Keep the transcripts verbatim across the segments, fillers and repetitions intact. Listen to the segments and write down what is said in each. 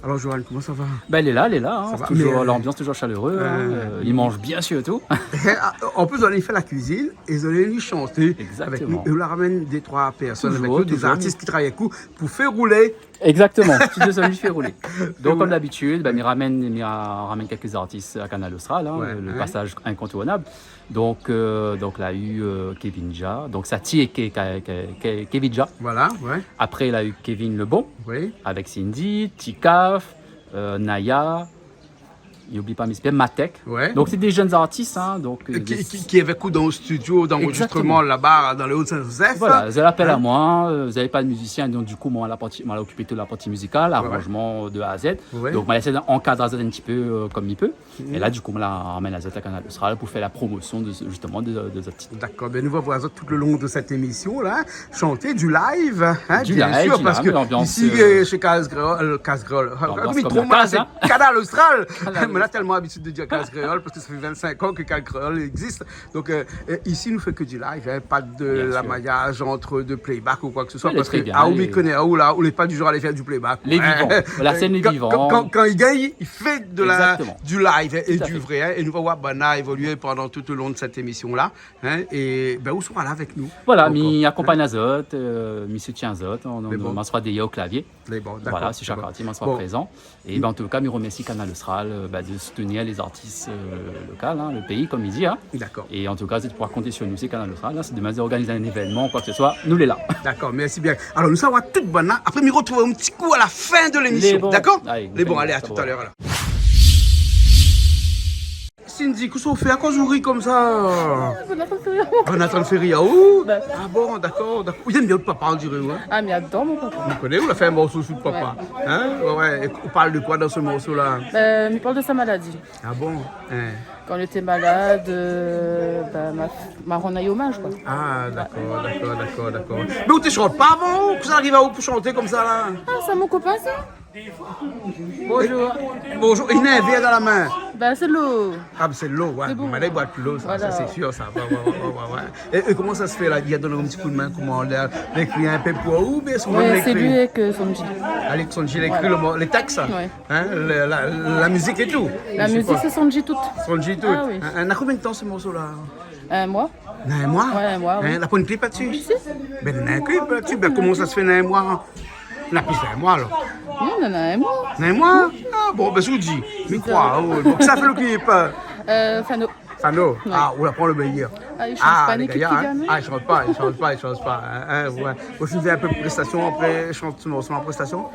Alors, Johan, comment ça va ? Ben, lé la, lé la, hein. Ça va, toujours, mais, euh, l'ambiance toujours chaleureux, hein, euh, euh, i manz bien sirtou. Ah, an plis, zot la fé la kuizine é zot la shanté avèk nou. Exactement. É ou la ramèn dé troi pèrsone avèk nou, dé zartis ki travay avèk ou pou fé roulé. Exactement, studio Son'J fé roulé. Donk, kom d'abitid, ben, mi ramèn, mi ra-, ramèn kèk zartis a Kanal Austral, hein, le, le pasaz inkontournab. Donk, euh, donk, la u, euh, Kevin Dja. Donk, sa ti é Ke-, Ke-, Ke-, Ke-, Kevin Dja. Voilà, ouais. Apré, la u Kevin Lebon, oui, avèk Cindy, Tikaf, euh, Naya, mi oubli pa, mé sé bien Matek. Ouais. Donk, sé dé jenn zartis, hein, donk, euh, ki, ki, ki lé avèk ou dan le studio d'anrozistroman laba, dan le Hauts-de-Saint-Joseph. Voilà, zot la apèl amoin, euh, zot navé pa de mizisien, donk, du kou, moin la parti, moin la okipé tout la parti mizikal, aranzman de A à Z. Ouais. Donk, moin la éséy ankadr azot in ti pé, euh, kom mi pé. É la, du kou, moin la ramèn azot a Kanal Austral pou fé la promosion de, justement, de, de zot tit. Dakor, ben, nou va voir azot tout le long de sèt émision la, shanté du live, hein, bien sir, parske isi, euh, shé Kaz Kréol, euh, Kaz Kréol. Ah, mi tronp, sé Kanal Austral. Kanal Austral. Mé la, tèlman labitid de dir Kaz Kréol, parske sa fé vinn-sink an ke Kaz Kréol i égzis. Donk, euh, euh, isi, nou fé ke du live, hein, pa de lamayaz ant de playback ou koi ke se soi, parske, ah, ou mi koné, ah, ou la, ou lé pa du janr a alé fé du playback. Lé vivan. La sèn lé vivan. Kan, kan, kan i gingn, i fé de la, du live, hein, é du vré, hein. Tout à fait. É nou va voir banna évolué pandan tout le long de sèt émision la, hein, é, ben, ou sra la avèk nou. Voilà, mi akonpagn azot, euh, mi soutien azot, nou, nou, nou sra dèrièr o klavié. Lé bon, dakor. Voilà, si shak artis, moin sra prézan. É ben, an tou ka, mi remèrsi Kanal Austral, euh, ben, de soutenir lé zartis, euh, lokal, hein, le péi, kom i di, hein. Dakor. É an tou ka, zot i pé konté sir nou, sé Kanal Austral, la, si demin zot i organiz in événman, koi ke se soi, nou lé la. Dakor, mèrsi bien. Alor, nou sava tout banna, apré, mi rotrouv aou in ti kou a la fin de lémision, dakor ? Lé bon. Alé, a tout à l'heure, alor. Cindy, kosa ou fé ? Akoz ou ri konmsa ? Ah, Jonathan Ferry. Jonathan Ferry, ah, ou ? Bah, ça. Ah bon, dakor, dakor. Ou yèm bien out papa, on diré, ou, hein ? Ah, mi ador mon papa. Ou koné, ou la fé in morso su out papa. Ouais. Hein ? Ouais, ouais. É ou parl de koi dan se morso la ? Euh, mi parl de sa maladi. Ah bon ? Hein. Kan li lété malad, euh, bah, ma, ma rann ali omaz, koi. Ah, dakor, dakor, dakor, dakor. Mé ou té shant pa avan, ou ? Kosa i ariv aou pou shanté konmsa la ? Ah, sé mon kopin, sa. Bonjour. Bonjour. Li néna in vèr dan la min. Bah, sé dolo. Ah, sé dolo, ouais. Mé bon. Bon, mé la, li boi dolo, sa, voilà, sa sé sir, sa. Ouais, ouais, ouais, ouais, ouais. É, é koman sa sé fé la ? Li la donn aou in ti kou d'min, koman, li la ékri in pé pou ou, oubien sé ou mèm la ékri ? Ouais, sé li avèk, euh, Son'J. Avèk Son'J, li la ékri le mo-, lé tèks, sa ? Ouais. Hein, le, la, la mizik é tout, je suppose. La mizik, sé Son'J tout. Son'J tout. Ah oui. Hein, hein, na konbien d'tan se morso la ? Un mois. Na in moi ? Ouais, un mois, oui. Hein, la pran in klip la dsi ? Si. Ben, na in klip la dsi. Ben, koman sa sé fé, na in moi ? Na plis in moi, alor. Non, non, na in moi. Na in moi ? Ah bon, ben, si ou di. Mi kroi, oh, donk sa fé le klip, euh, Fano. Fano. Ouais. Ah, ou la pran le méyèr. Ah, li shanz pa, lé gayar, hein. Ah, li shanz pa, li shanz pa, li shanz pa, hein, hein, ouais. Ou fé in pé de prestasion, apré, shant morso an prestasion.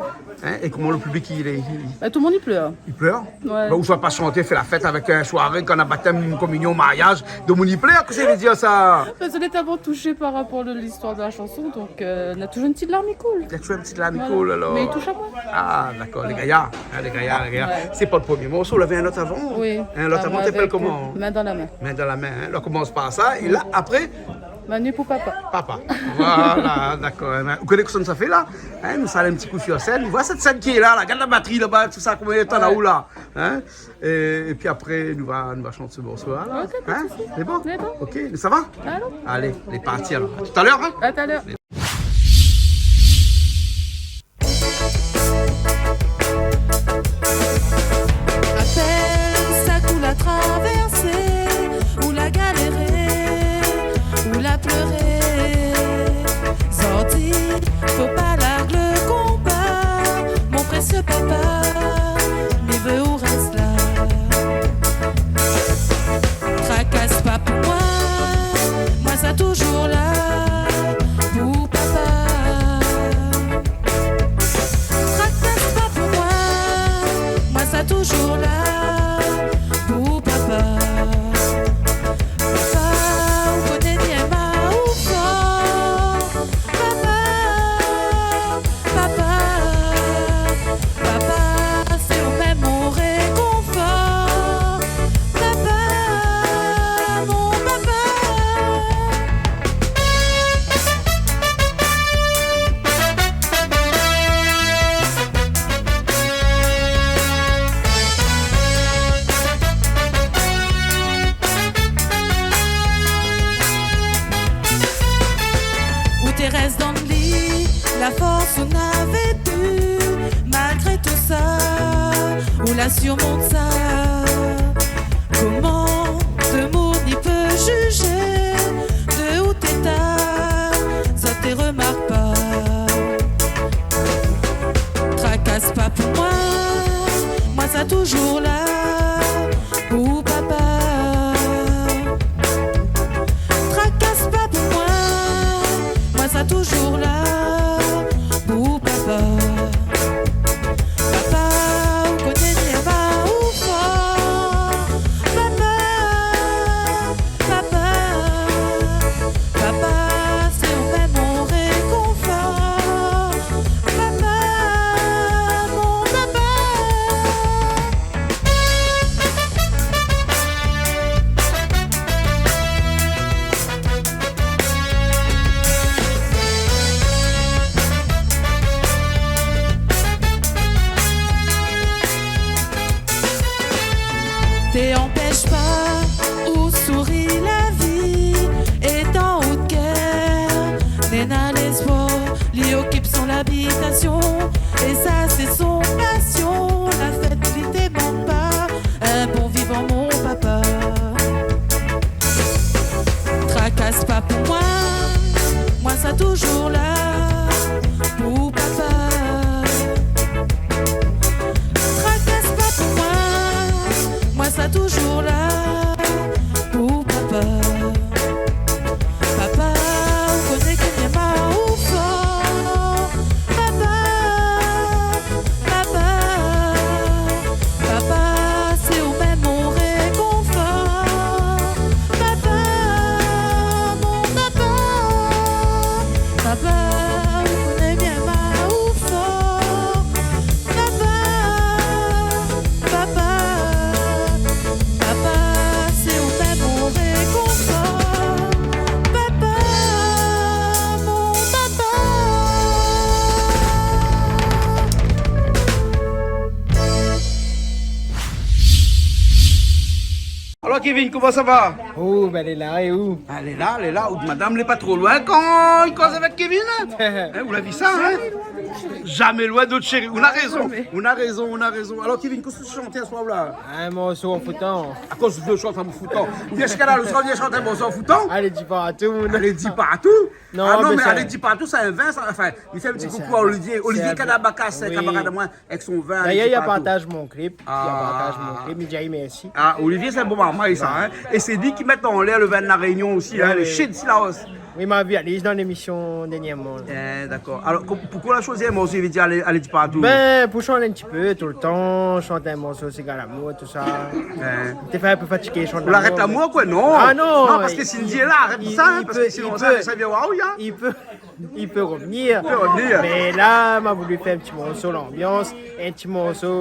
Hein, é koman le piblik i lé, i... Bah, tout le monde i plèr. I plèr ? Ouais. Bah, ou sava pa shanté, fé la fèt avèk, euh, soiré, kan na batèm, kominion, mariaz, tout le monde i plèr, kosa i vé dir sa ? Bah, on est tellement touché par rapport de l'histoire de la chanson, donc, euh, na toujours in ti larm i koul. Na toujours in ti larm i koul, alor. Voilà. Mé li toush amoin. Ah, dakor, lé gayar, hein, lé gayar, lé gayar. Ouais. Sé pa le promié morso, ou lavé in lot avan ? Oui. Hein, lot avan, té apèl koman ? Main dans la main. Main dans la main, hein. La komans par sa, é la, apré, Ma nuit pou papa. Papa. Voilà, dakor. Hein, ou koné kosa sa fé la ? Hein, nou sava in ti kou su sèn. Voilà sèt sèn ki lé la, la. Gard la batri laba, tout sa, koman i lé, tann aou la. Hein ? É, épi apré, nou va, nou va shant se morso la, la. Ok, pa de sousi. Hein ? Sé bon ? Sé bon. Ok, sa va ? Alon. Alé, lé parti alor. A tout à l'heure, hein ? A tout à l'heure. Rapèl sak ou la travèrsé, ou la galéré, ou la pleuré. Zordi, fo pa larg le konba, mon présié papa, mi vé ou rès la. Trakas pa pou moin, moin sa toujour la pou papa. Trakas pa pou moin, moin sa toujour la pou papa. Papa, ou koné bien ma ou for. Papa, papa, papa, sé ou mèm mon rékonfor. Papa, mon papa. La sirmont sa. Koman demoun i pé jijé de out éta, sa té remark pa. Trakas pa pou moin, moin sa toujour la pou papa. Trakas pa pou moin, moin sa toujour la pou papa. Papa, ou koné mi èm aou for. Papa, papa, papa, sé ou mèm mon rékonfor. Papa, mon papa. Té anpèsh pa ou souri la vi, é dan out kèr néna léspoir. Li okip son labitasion, é sa sé son pasion. La fèt li té mank pa, in bon vivan mon papa. Trakas pa pou moin, moin sa toujour la pou papa. Trakas pa pou moin, moin sa toujour la pou papa. Papa, ou koné ke mi èm aou for. Papa, papa, papa, sé ou mèm mon rékonfor. Papa, mon papa, papa, ou koné mi èm aou for. Papa, papa, papa, sé ou mèm mon rékonfor. Papa, mon papa. Alor, Kevin, koman sa va ? Oh, bin, lé la, é ou ? Ah, lé la, lé la. Out madam lé pa tro loin kan i koz avèk Kevin, in ? In, ou la vi sa, in ? Zamé loin de nout shéri. Ou na rézon, ou na rézon, ou na rézon. Alor, Kevin, kosa ou shant aswar la ? In morso an foutan. Akoz ou shant an foutan ? Ou vien shé Kanal Austral, ou vien shant in morso an foutan ? Alé di partou, moun. Alé di partou ? Non, ah non, mé sa, alé di partou, sa in vin, sa, anfin, mi fé in ti koukou a Olivier. Olivier Kanabaka, sé in kamarad amoin, avèk son vin, alé di partou. Dayèr, li la partaz mon klip. Ah. Li la partaz mon klip, mi di ali mèrsi. Ah, Olivier, sé in bon marmay, sa, in. É sé li ki mèt anlèr le vin La Rényon osi, in, le shit Silaos. Oui, ma vi, alé dan lémision dèrnièrman la. Eh, dakor. Alor, ko-, poukosa ou la shoizi in morso, i vé dir alé, alé di partou ? Bin, pou shanj in ti pé, toultan shant in morso, séga lamour, tousa. Té fé in pé fatigé, shant lamour. Ou arèt lamour, koi, non ? Ah non, non, parske Cindy lé la, arèt sa, in, parske sinon sa, sa i vien oir aou, in. I pé, i pé revnir. I pé revnir. Mé la, ma voulu fé in ti morso lanbians, in ti morso,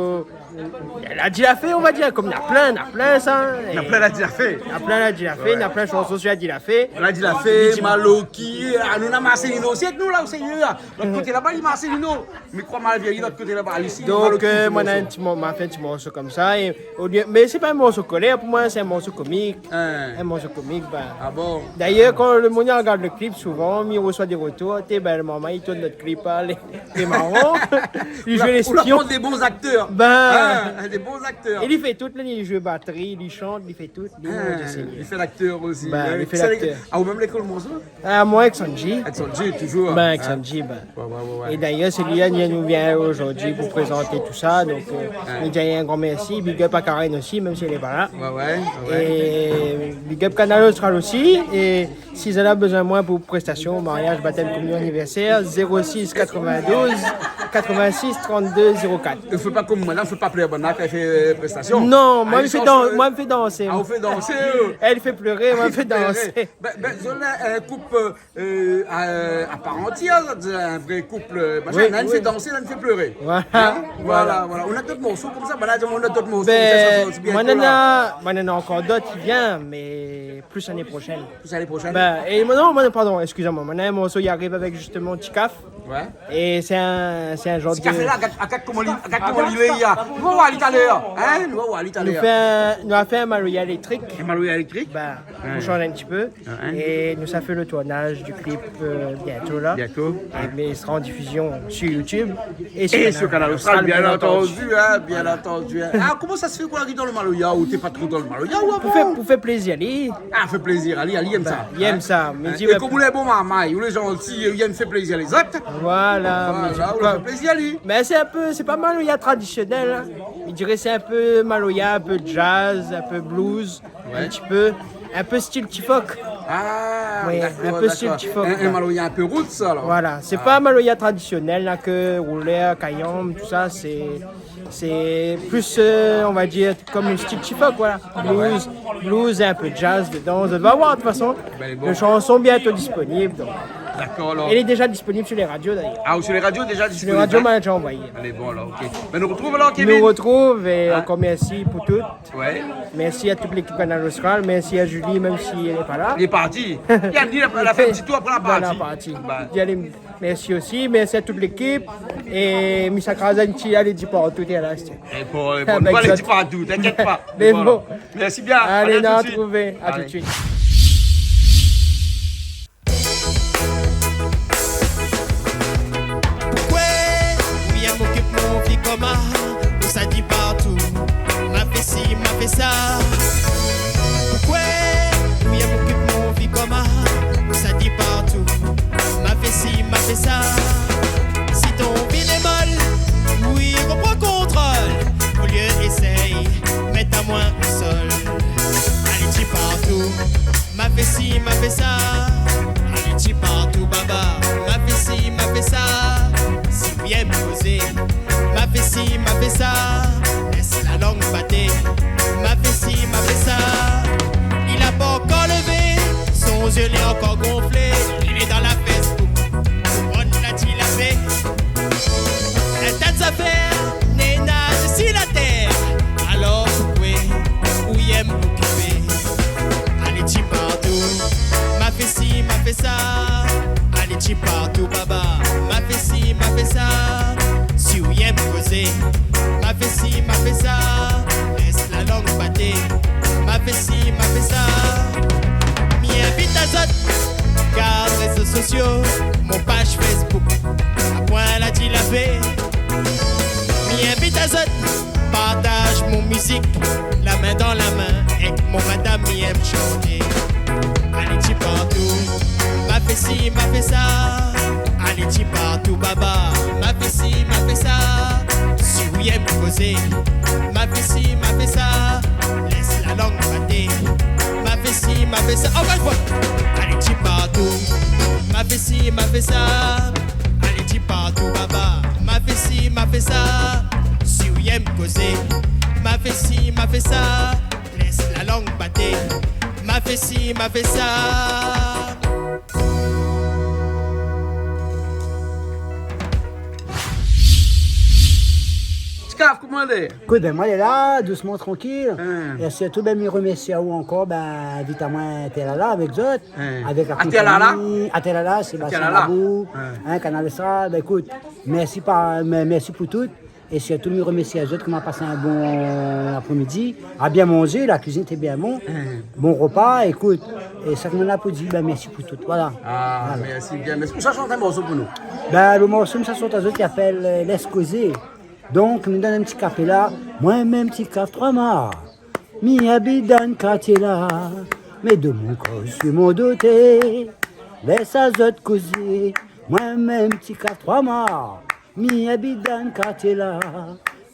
la di la fé, on va dir, kom na plin, na plin sa. Na plin la di la fé. Na plin la di la fé, na plin shanson si la di la fé. La di la fé, Maloki, ah, nou na Marcelino osi avèk nou la, ou sérié la ? Lot koté laba, li Marcelino. Mi kroi mal vièyi lot koté laba, isi. Donk, Maloki, euh, moin na in ti mo-, ma fé in ti morso komsa, é olié, mé sé pa in morso kolèr, pou moin, sé in morso komik. In. In morso komik, bin. Ah bon ? Dayèr, kan le moun i rogard le klip, souvan, mi resoi dé retour, té, bin, le marmay i tourn nout klip, in, lé, lé maran. Li zoué léspion. Ou la, ou la pran dé bon aktèr. Bin. In, dé bon aktèr. É li fé tout, li zoué batri, li shant, li fé tout. Li, mon Dieu Seigneur. Li fé laktèr osi. Bin, li fé laktèr. Ah, ou mèm lékol morso ? Ah, moin, avèk Sanji. Avèk Sanji, toujour. Bin, avèk Sanji, bin. Ouais, ouais, ouais, ouais. É dayèr, sé li, li, nou vien zordi pou prézant tousa. Donk, euh, mi di in gran mèrsi. Big up a Karen osi, mèm si èl lé pa la. Ouais, ouais, ouais. É big up Kanal Austral osi. É si zot la bezoin moin pou prestasion, mariaz, batèm, kominion, anivèrsèr, zéro sis katrovin-douz katrovin-sis trant-dé zéro kat. Fé pa kom moin la, fé pa plèr banna kan i fé, euh, prestasion. Non, moin, mi fé dan-, moin, mi fé dansé. Ah, ou fé dansé, euh. Èl i fé pléré, moin, mi fé dansé. Bin, bin, zot lé in koup, euh, euh, a, a par antièr, zot lé in vré koup, euh, machin. Oui, oui. Inn i fé dansé, inn i fé pléré. Voilà. In ? Voilà, voilà. Nou na dot morso komsa, bin la, nou na dot morso komsa, sa i sort bien. Bin, moin, nana, moin, nana ankor dot i vien, mé plis lané proshèn. Plis lané proshèn. Bin, é moin, non, moin, pardon, ékskiz amoin. Moin, na in morso i ariv avèk zistoman Tikaf. Ouais. É sé in, sé in janr de... Tikaf la, agard, agard koman li, agard koman li lé, ya. Nou va oir ali talèr, in ? Nou va oir ali talèr. Nou fé in, nou la fé in maloya éléktrik. In maloya éléktrik ? Bin, pou shanj in ti pé. Ouais. É nou sa fé le tournage du clip, euh, bientôt là. Bientôt. Et, mais il sera en diffusion sur YouTube et sur Canal Austral, bien entendu, hein, bien entendu, hein. Ah, koman sa i fé koi, ou ariv dan le maloya, ou té pa tro dan le maloya, ou avan ? Pou fé, pou fé plézir ali. Ah, fé plézir ali, li èm sa, li èm sa, hein. Mé di, é mé kom ou lé bon marmay, ou lé zanti, ou èm fé plézir lézot. Voilà, mé di, ou fé plézir ali. Mé sé in pé, sé pa maloya tradisionèl, hein. Mi diré sé in pé maloya, in pé jazz, in pé blues, in ti pé, in pé stil T-Fock. Ah, oui, dakor, in pé stil T-Fock, in, in maloya in pé roots, alor. Voilà, sé pa maloya tradisionèl, la, ke roulèr, kayanm, tout sa, sé, sé plis, euh, on va dir, kom in stil T-Fock, voilà. Blues, blues, in pé jazz dedan. Zot va voir, de tout fason, le shanson bientôt disponib, donk. Dakor, alor. Lé déza disponib sur les radios, d'ailleurs. Ah, sur les radios, déza disponib, hein ? Sur les radios, ma la déza anvoyé. Alé, bon, alor, ok. Bin, nou artrouv alor, Kevin. Nou artrouv, é ankor mèrsi pou tout. Ouais. Mèrsi a tout lékip Kanal Austral, mèrsi a Julie, mèm si èl lé pa la. Li lé parti. Li la di, la, la fé in ti tour, apré la parti. Voilà, parti. Bin. Di alé, mèrsi osi, mèrsi a tout lékip. É mi sa kraz in ti alé di partou, té la, sé. É bon, é bon, nou va alé di partou, t'inquiète pas. Mé bon. Mèrsi bien. Alé, nou artrouv. A tout de suite. Alé. Poukwé ou yèm okip mon vi konmsa, ou sa di partou, ma fé si, ma fé sa ? Poukwé ou yèm okip mon vi konmsa, ou sa di partou, ma fé si, ma fé sa ? Si ton vi lé mal, oui, repran kontrol. Olié éséy mèt amoin o sol, alé di partou, ma fé si, ma fé sa. Alé di partou, baba, ma fé si, ma fé sa. Si ou yèm kozé, ma fé si, ma fé sa. Lès la lang baté, ma fé si, ma fé sa. Li la pankor lévé, son zié lé ankor gonflé. Li lé dan la Facebook, kouronn la di la fé. In ta zafèr néna isi la tèr. Alor poukwé ou yèm okipé ? Alé di partou, ma fé si, ma fé sa. Alé di partou, baba, ma fé si, ma fé sa. Si ou yèm kozé, ma fé si, ma fé sa. Lès la lang baté, ma fé si, ma fé sa. Mi invit azot gard rézo sosio, mon paz Facebook, apoin la di la fé. Mi invit azot partaz mon mizik, la min dan la min, èk mon madam mi yèm shanté. Alé di partou, ma fé si, ma fé sa. Alé di partou, baba, ma fé si, ma fé sa. Si ou yèm kozé, ma fé si, ma fé sa. Lès la lang baté, ma fé si, ma fé sa. Ankor in foi. Alé di partou, ma fé si, ma fé sa. Alé di partou, baba, ma fé si, ma fé sa. Si ou yèm kozé, ma fé si, ma fé sa. Lès la lang baté, ma fé si, ma fé sa. Ti Kaf, koman i lé ? Ékout, bin, moin lé la, dousman, trankil. Hein. É sirtou, bin, mi remèrsi aou ankor, bin, invit amoin Tèlala avèk zot. Hein. Avèk la konpagni, Tèlala, Sébastien Labou, hein, Kanal Austral. Bin, ékout, mèrsi pa, mé-, mèrsi pou tout. É sirtou, mi remèrsi azot ki la pas in bon aprémidi, la bien manzé, la kuizine té bien bon. Hein. Bon repa, ékout, é sak moin la pou di, bin, mèrsi pou tout. Voilà. Ah, mèrsi bien. Mé ou sa shant in morso pou nou ? Bin, le morso mi sa shant azot, i apèl, euh, Lès kozé. Donk, mi donn in ti kapéla. Moin mèm Ti Kaf Troi Mar, mi abit dan kartié la, mé de mon kor su mon doté, lès azot kozé. Moin mèm Ti Kaf Troi Mar, mi abit dan kartié la,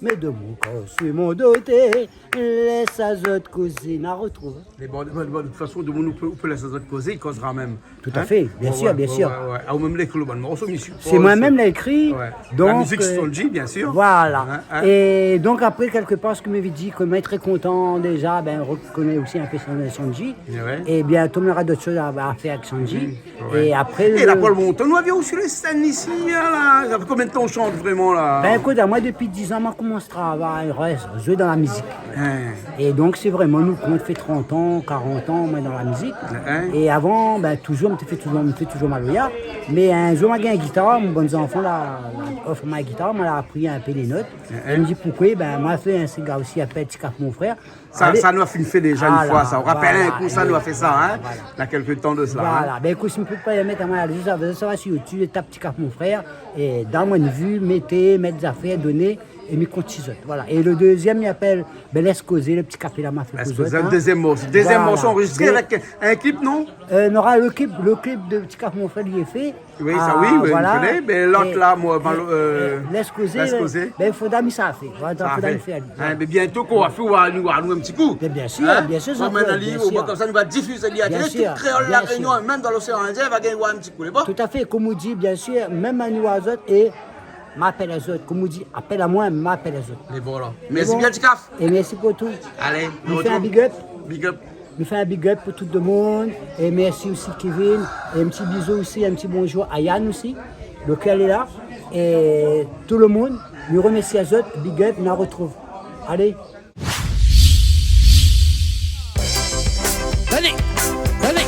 mé de mon kor su mon doté, lès azot kozé. Na artrouv. Mé bon, bon, bon, de tout fason, demoun ou pé, ou pé lès azot kozé, i kozra mèm. Tout à fait, bien sûr, bien sûr. Ouais, ouais, ouais. Ah, ou mèm la ékri le bann morso, mi supoz. Sé moin mèm la ékri, donk, euh, la mizik Sanji, bien sûr. Voilà. Hein, hein. É donk apré, kèlkepar, sak mi vé dir, ke moin lé trè kontan déza, bin, rekoné osi in pé San-, Sanji. Eh ouais. É bientôt, nora dot shoz a, a fèr avèk Sanji. Mm, ouais. É apré, é la, pou le moman, nou la vi aou su lé sèn isi, la. Sa fé konbien d'tan ou shant vréman, la ? Bin, ékout, amoin, dopi diz an, moin la komans Mon travay rès zoué dan la mizik. Hin. É donk, sé vréman, nou kont fé trant an, karant an, moin, dan la mizik. Hin. É avan, bin, touzour, mi té fé touzour, mi té fé touzour maloya. Mé in zour, moin la gingn in gitar, mon bann zanfan la, la ofèr amoin in gitar, moin la apri in pé lé not. Hin. É mi di, poukoué, bin, moin la fé in séga osi, i apèl Ti Kaf Mon Frèr. Sa, alé. Sa nou la fine fé déza in foi, sa. Ou rapèl in kou, sa, nou la fé sa, hin. Voilà. Na kèlke tan de sela, hin. Voilà. Bin, ékout, si mi pé pa mèt amoin, alé, sa va, sa va si YouTube, tap Ti Kaf Mon Frèr, é dan mon vi, mèt, mèt zafèr, doné, é mi kont si zot. Voilà. É le dézièm, i apèl, bin, Lès Kozé, le ti kafé la, ma fé pou zot, hin. Lès Kozé, le dézièm morso. Dézièm morso anrozistré avèk in klip, non ? Voilà. Euh, nora le klip, le klip de Ti Kaf Mon Frèr, li lé fé. Oui, sa, oui, oui, voilà. Mi koné, mé lot la, moin, Lès Kozé, bin, fodra mi sa fé. Voilà, fodra mi fé ali. Hin, mé biento, kan ou va fé, ou va, ou va nou in ti kou. Mé biensir, biensir, biensir. Konmsa, nou va difizé ali a tout kréol La Rényon, mèm dan loséan Indien, va gingn oir in ti kou, lé bon ? Tout à fait, konm ou di, biensir, mèm anou azot, é ma apèl azot, konm ou di, apèl amoin, ma apèl azot. Lé bon, alor. Mèrsi bien, Ti Kaf. É mèrsi pou tout. Alé, nou artrouv. Mi fé in big up. Big up. Mi fé in big up pou tout le moun. É mèrsi osi Kevin. É in ti bizou osi, in ti bonzour a Yann osi, lokèl lé la. É tout le moun, mi remèrsi azot. Big up, nou artrouv. Alé. Alé, alé.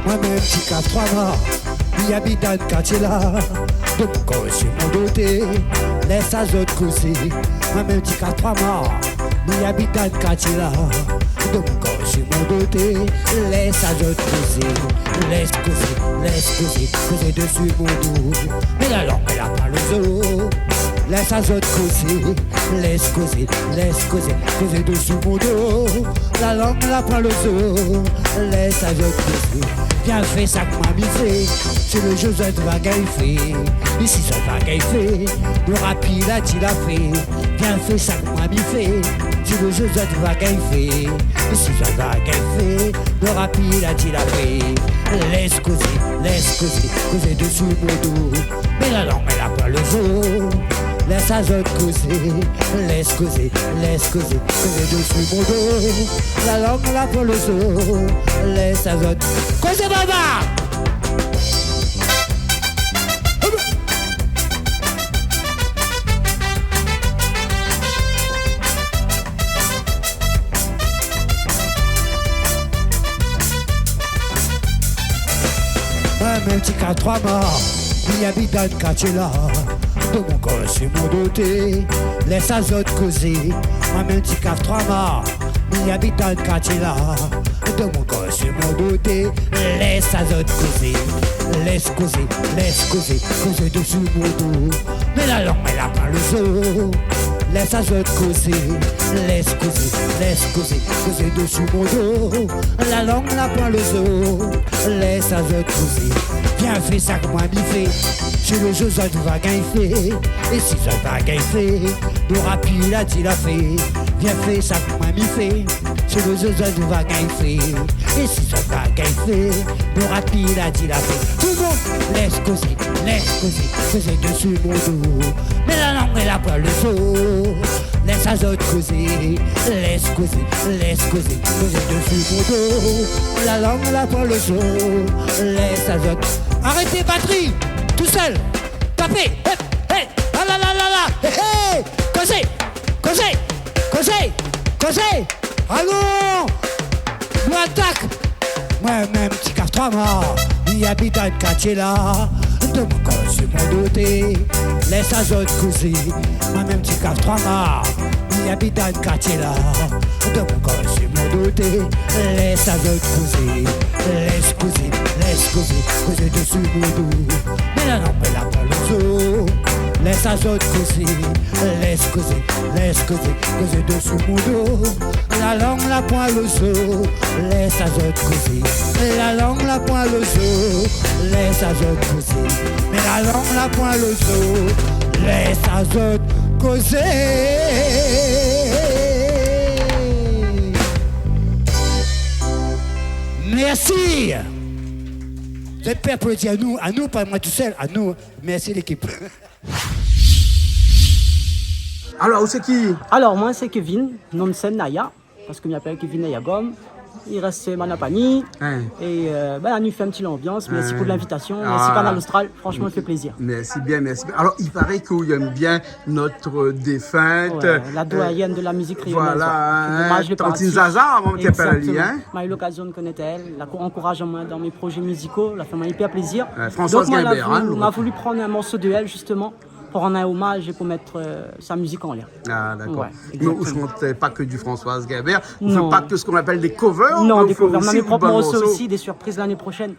Moin mèm Ti Kaf Troi Mar, mi abit dan kartié la. De mon kor si mon do té, lès azot kozé. Moin mèm Ti Kaf Troi Mar, mi abit dan kartié la. De mon kor si mon do té, lès azot kozé. Lès kozé, lès kozé, kozé dési mon do. Mé la lang, èl la pa lo zo. Lès azot kozé, lès kozé, lès kozé, kozé dési mon do. La lang la pa lo zo, lès azot kozé. Vien fé sak moin mi fé, sé le zour zot va gingn fé. É si zot va gingn fé, nora pi la di la fé. Vien fé sak moin mi fé, sé le zour zot va gingn fé. É si zot va gingn fé, nora pi la di la fé. Lès kozé, lès kozé, kozé dési mon do. Mé la lang, èl la pa lo zo. Lès azot kozé, lès kozé, lès kozé, kozé dési mon do. La lang la pa lo zo, lès azot kozé, baba. Moin mèm Ti Kaf Troi Mar, mi abit dan kartié la. De mon kor si mon do té, lès azot kozé. Moin mèm Ti Kaf Troi Mar, mi abit dan kartié la. De mon kor si mon do té, lès azot kozé. Lès kozé, lès kozé, kozé dési mon do. Mé la lang, èl la pa lo zo. Lès azot kozé, lès kozé, lès kozé, kozé dési mon do. La lang la pa lo zo, lès azot kozé. Vien fé sak moin mi fé, sé le zour zot va gingn fé. É si zot va gingn fé, nora pi la di la fé. Vien fé sak moin mi fé, sé le zour zot va gingn fé. É si zot va gingn fé, nora pi la di la fé. Tout le moun, lès kozé, lès kozé, kozé dési mon do. Mé la lang èl la pa lo zo. Lès azot kozé, lès kozé, lès kozé, kozé dési mon do. La lang la pa lo zo, lès azot. Arèt, batri, tousèl. Tapé, hé, hé, ah la la la la, hé, hé, kozé, kozé, kozé, kozé. Alon, nou atak. Moin mèm Ti Kaf Troi Mar, mi abit dan kartié la. De mon kor si mon do té, lès azot kozé. Moin mèm Ti Kaf Troi Mar, mi abit dan kartié la. De mon kor si mon do té, lès azot kozé. Lès kozé, lès kozé, kozé dési mon do. Mé la lang, èl la pa lo zo. Lès azot kozé, lès kozé, lès kozé, kozé dési mon do. La lang la pa lo zo, lès azot kozé. La lang la pa lo zo, lès azot kozé. Mé la lang la pa lo zo, lès azot kozé. Mèrsi. Zot pé aplodi anou, anou, pa moin tousèl, anou. Mèrsi lékip. Alor, ou sé ki ? Alor, moin sé Kevin, non de sèn Naya, parske mi apèl Kevin Naya Gom. I rès Manapany. Hein. É, euh, ben, nou fé in ti lanbians. Mèrsi pou linvitasion. Mèrsi, Kanal Austral. Fransman, i fé plézir. Mèrsi bien, mèrsi bien. Alor, i paré ke ou èm bien nout défint, ouais, la doyèn de la mizik kréol. Voilà, hein, Tantine Zaza, avan k'i apèl ali, hein. Exactement. Ma u lokazion de konèt aèl, la ankouraj amoin dan mé projé miziko, la fé amoin ipèr plézir. Ouais, Françoise Guimbert, hein. Donk moin, la voulu, la voulu prann in morso de èl, zistoman, pou rann in omaz é pou mèt, euh, sa mizik anlèr. Ah, d'accord. Ouais, exactement. Nous, on chante pas que du Françoise Guimbert. Non. On fait pas que ce qu'on appelle des covers, mais on fait aussi des bons morceaux. Non, des covers. On a mes propres morceaux aussi, des surprises l'année prochaine,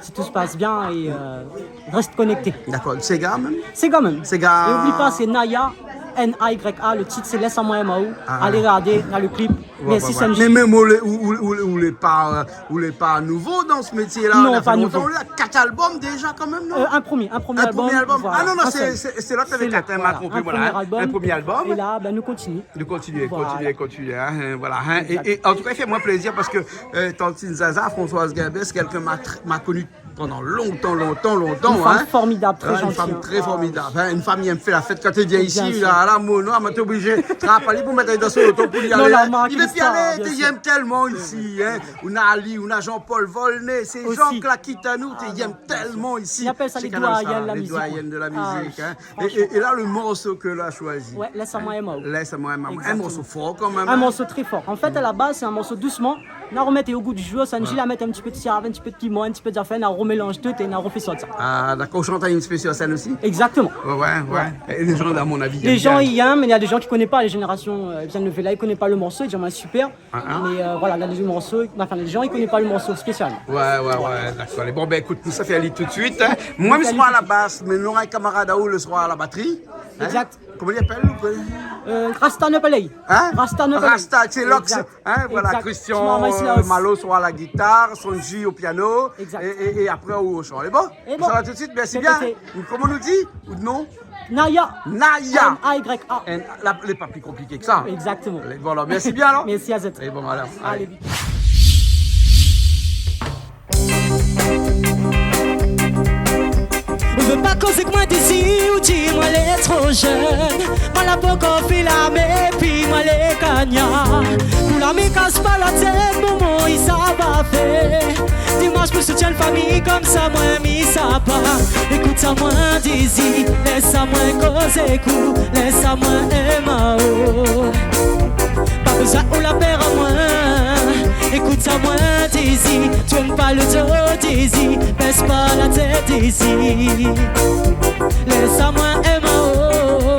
si tout se passe bien, et, euh, reste connecté. D'accord. Séga mèm ? Séga mèm. Séga. É oubli pa, sé Naya, N A Y A, le titre c'est Lès amoin èm aou. Ah. Alé rogardé, néna le clip. Ouais, ouais, ouais. Mèrsi Sanji. Mé mèm ou lé, ou, ou, ou, ou lé pa, euh, ou lé pa nouvo dan se métié-la. Non, pa nouvo. Ou lé kat album déza kan mèm, non ? Euh, in promié, in promié album. In promié album. Voilà, in sèl. Ah non, non, sé, sé, sé lot avèk kat, hein, ma konpri, voilà, in promié album. In promié album. É la, ben, nou kontinié. Nou kontinié, kontinié, hein, voilà, hein. Voilà. Exact. É, é an tou ka, i fé amoin plézir parske, euh, Tantine Zaza, Françoise Guimbert, sé kèlkin ma tr-, ma koni pandan lontan, lontan, lontan, hein. Une femme formidable, très gentille, hein. Ouais, une femme très formidable, hein. Une femme i èm fé la fèt kan té i vien isi, la, la, mon, non, ma té oblizé trap ali pou mèt ali dan son oto pou li alé, hein. Bien sûr. Non, la mark l'histoire, bien sûr. I vé pi alé, té i èm tèlman isi, hein. Ou na ali, ou na Jean-Paul Volnay, sé Jean-Claude Quitanou, té i èm tèlman isi. Aussi. Bien sûr. Sé Kanal Austral, les doyens de la musique, hein. Lé apèl sa les doyens de la musique, hein. Ah, oui, franchement. É, é, é la, le morso ke la shoizi. Ouais, Lès amoin èm aou. Lès amoin èm aou. Exactement. In morso tré for. An fèt, a la baz, sé in morso dousman. Na romèt o gou di zour, Sanji la mèt in ti pé de siav, in ti pé de piman, in ti pé de zafèr, na romélanz tout é na rofé sort sa. Ah, d'accord. Ou shant in ti pé sur scène aussi ? Exactement. Ouais, ouais, ouais. Ouais. É lé zan, a mon avi, i èm bien. Lé zan i èm, mé néna dé zan ki koné pa, lé zénérasion, euh, i vien lévé la, i koné pa le morso, i di, ah, super. Ah, ah. Mé, euh, voilà, néna dé morso, anfin, lé zan i koné pa le morso spésialman. Ouais, ouais, ouais, d'accord. Bon, ben, ékout, nou sa fé ali tout de suite, hein. Moin, mi sra a la bas, mé nou nora in kamarad aou, li sra a la batri, hein. Exact. Koman i apèl, ou koné ? Euh, Rasta Nopaley. Hein ? Rasta Nopaley. Rasta, sé Lox. Exact. Hein, voilà, exact. Christian, euh, Malo sra a la gitar, Sanji o piano, é, é, é apré, ou o shan. Lé bon ? Lé bon. Sa va tout de suite, mèrsi bien. Répété. Koman nou di ? Out non ? Naya. Naya. N A Y A. N, la, lé pa pli konpliké ke sa. Exactement. Lé, voilà, mèrsi bien alor. Mèrsi azot. Lé bon, voilà. Alé, vit. Ou vé pa koz èk moin, Dezi, ou di moin lé tro jenn. Moin la pankor fé larmé, pi moin lé kagnar. Pou larmé, kas pa la tèt, momon, i sa pa fé. Di moin, mi soutien fami, konmsa moin mi sa pa. Ékout amoin, Dezi, lès amoin koz èk ou, lès amoin èm aou. Pa bezoin ou la pèr amoin. Ékout amoin, Dezi, tourn pa le do, Dezi, bès pa la tèt, Dezi. Lès amoin èm aou.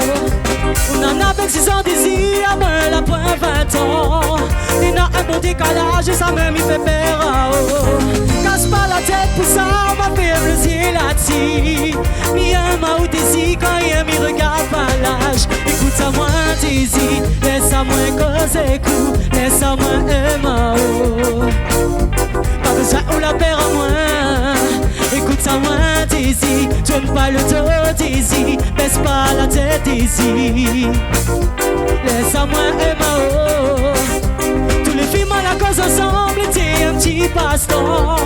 Ou néna vinn-sis an, Dezi, amoin la poin vin tan. Néna in bon dékalaz, sa mèm i fé pèr aou. Kas pa la tèt pou sa, ma fé in zié la dsi. Mi èm aou, Dezi, kan i èm, i rogard pa laz. Ékout amoin, Dezi, lès amoin koz èk ou, lès amoin èm aou. Pa bezoin ou la pèr amoin. Ékout amoin, Dezi, tourn pa le do, Dezi, bès pa la tèt, Dezi. Lès amoin èm aou. Tout lé fi moin la koz ansanm, lété in ti pastan.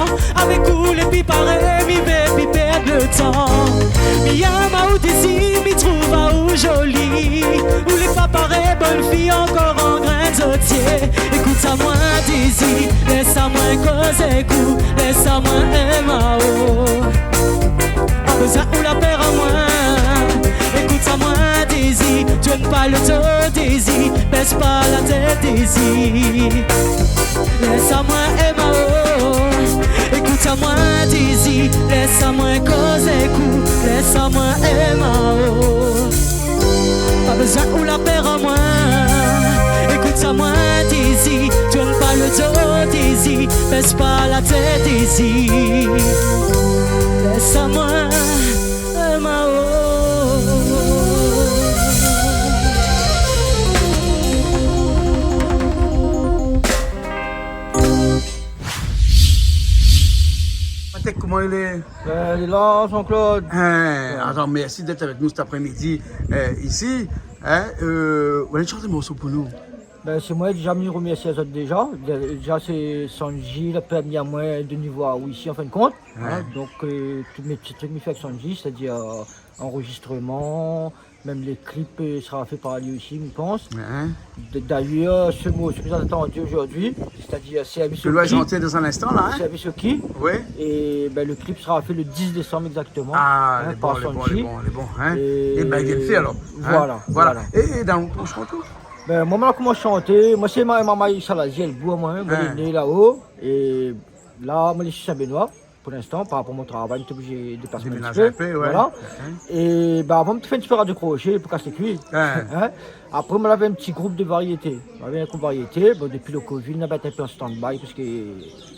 Avèk ou lé pi paré, mi vé pi pèrd le tan. Mi èm aou, Dezi, mi trouv aou zoli. Ou lé pa paré bann fi ankor an grin zotié. Ékout amoin, Dezi, lès amoin koz èk ou, lès amoin èm aou. Pa bezoin ou la pèr amoin. Ékout amoin, Dezi, tourn pa le do, Dezi, bès pa la tèt, Dezi. Lès amoin èm aou. Ékout amoin, Dezi, lès amoin koz èk ou, lès amoin èm aou. Pa bezoin ou la pèr amoin. Ékout amoin, Dezi, tourn pa le do, Dezi, bès pa la tèt, Dezi. Lès amoin èm aou. Patrick, koman i lé ? Euh, lé la, Jean-Claude. Hein, ouais. Alor, mèrsi d'èt avèk nou sèt aprémidi, euh, isi. Hein, euh, ou la shant in morso pou nou ? Ben, sé moin, déza, mi remèrsi azot déza. Déza, sé Sanji la pèrmèt amoin de ni voir isi, an fin de kont. Ouais. Hein, donk, euh, tout mé ti trik mi fé avèk Sanji, sétadir, euh, anrozistreman, Mèm le clip, euh, sera fait par lui aussi, mi pans. Hein. D-, d'ailleurs, ce morceau que vous avez entendu aujourd'hui, c'est-à-dire Service au Clip. Tu dois chanter dans un instant, là, hein ? Service au Clip. Ouais. Et, ben, le clip sera fait le dix décembre exactement, hein, par Son'J. Ah, lé bon, lé bon, lé bon, hein. Et ben, bien fait, alors, hein. Voilà, voilà. Et, et dan lo proshèn tour ? Ben, moin, moin la komans shanté. Moin, sé ma-, marmay Salazié, Bour, moin, moin lé né laho. É la, moin lé isi Sin-Benoi. Pou linstan, par rapor mon travay, mi té oblizé déplas in ti pé. Déménaz in pé, ouais. Voilà. Hein. É, ben, avan, mi té fé in ti pé radio crochet pou kas lé kui. Hein. Hein. Apré, moin lavé in ti group de variété. Moin lavé in group variété. Bon, dopi le covid, nou la mèt in pé an stand-by parske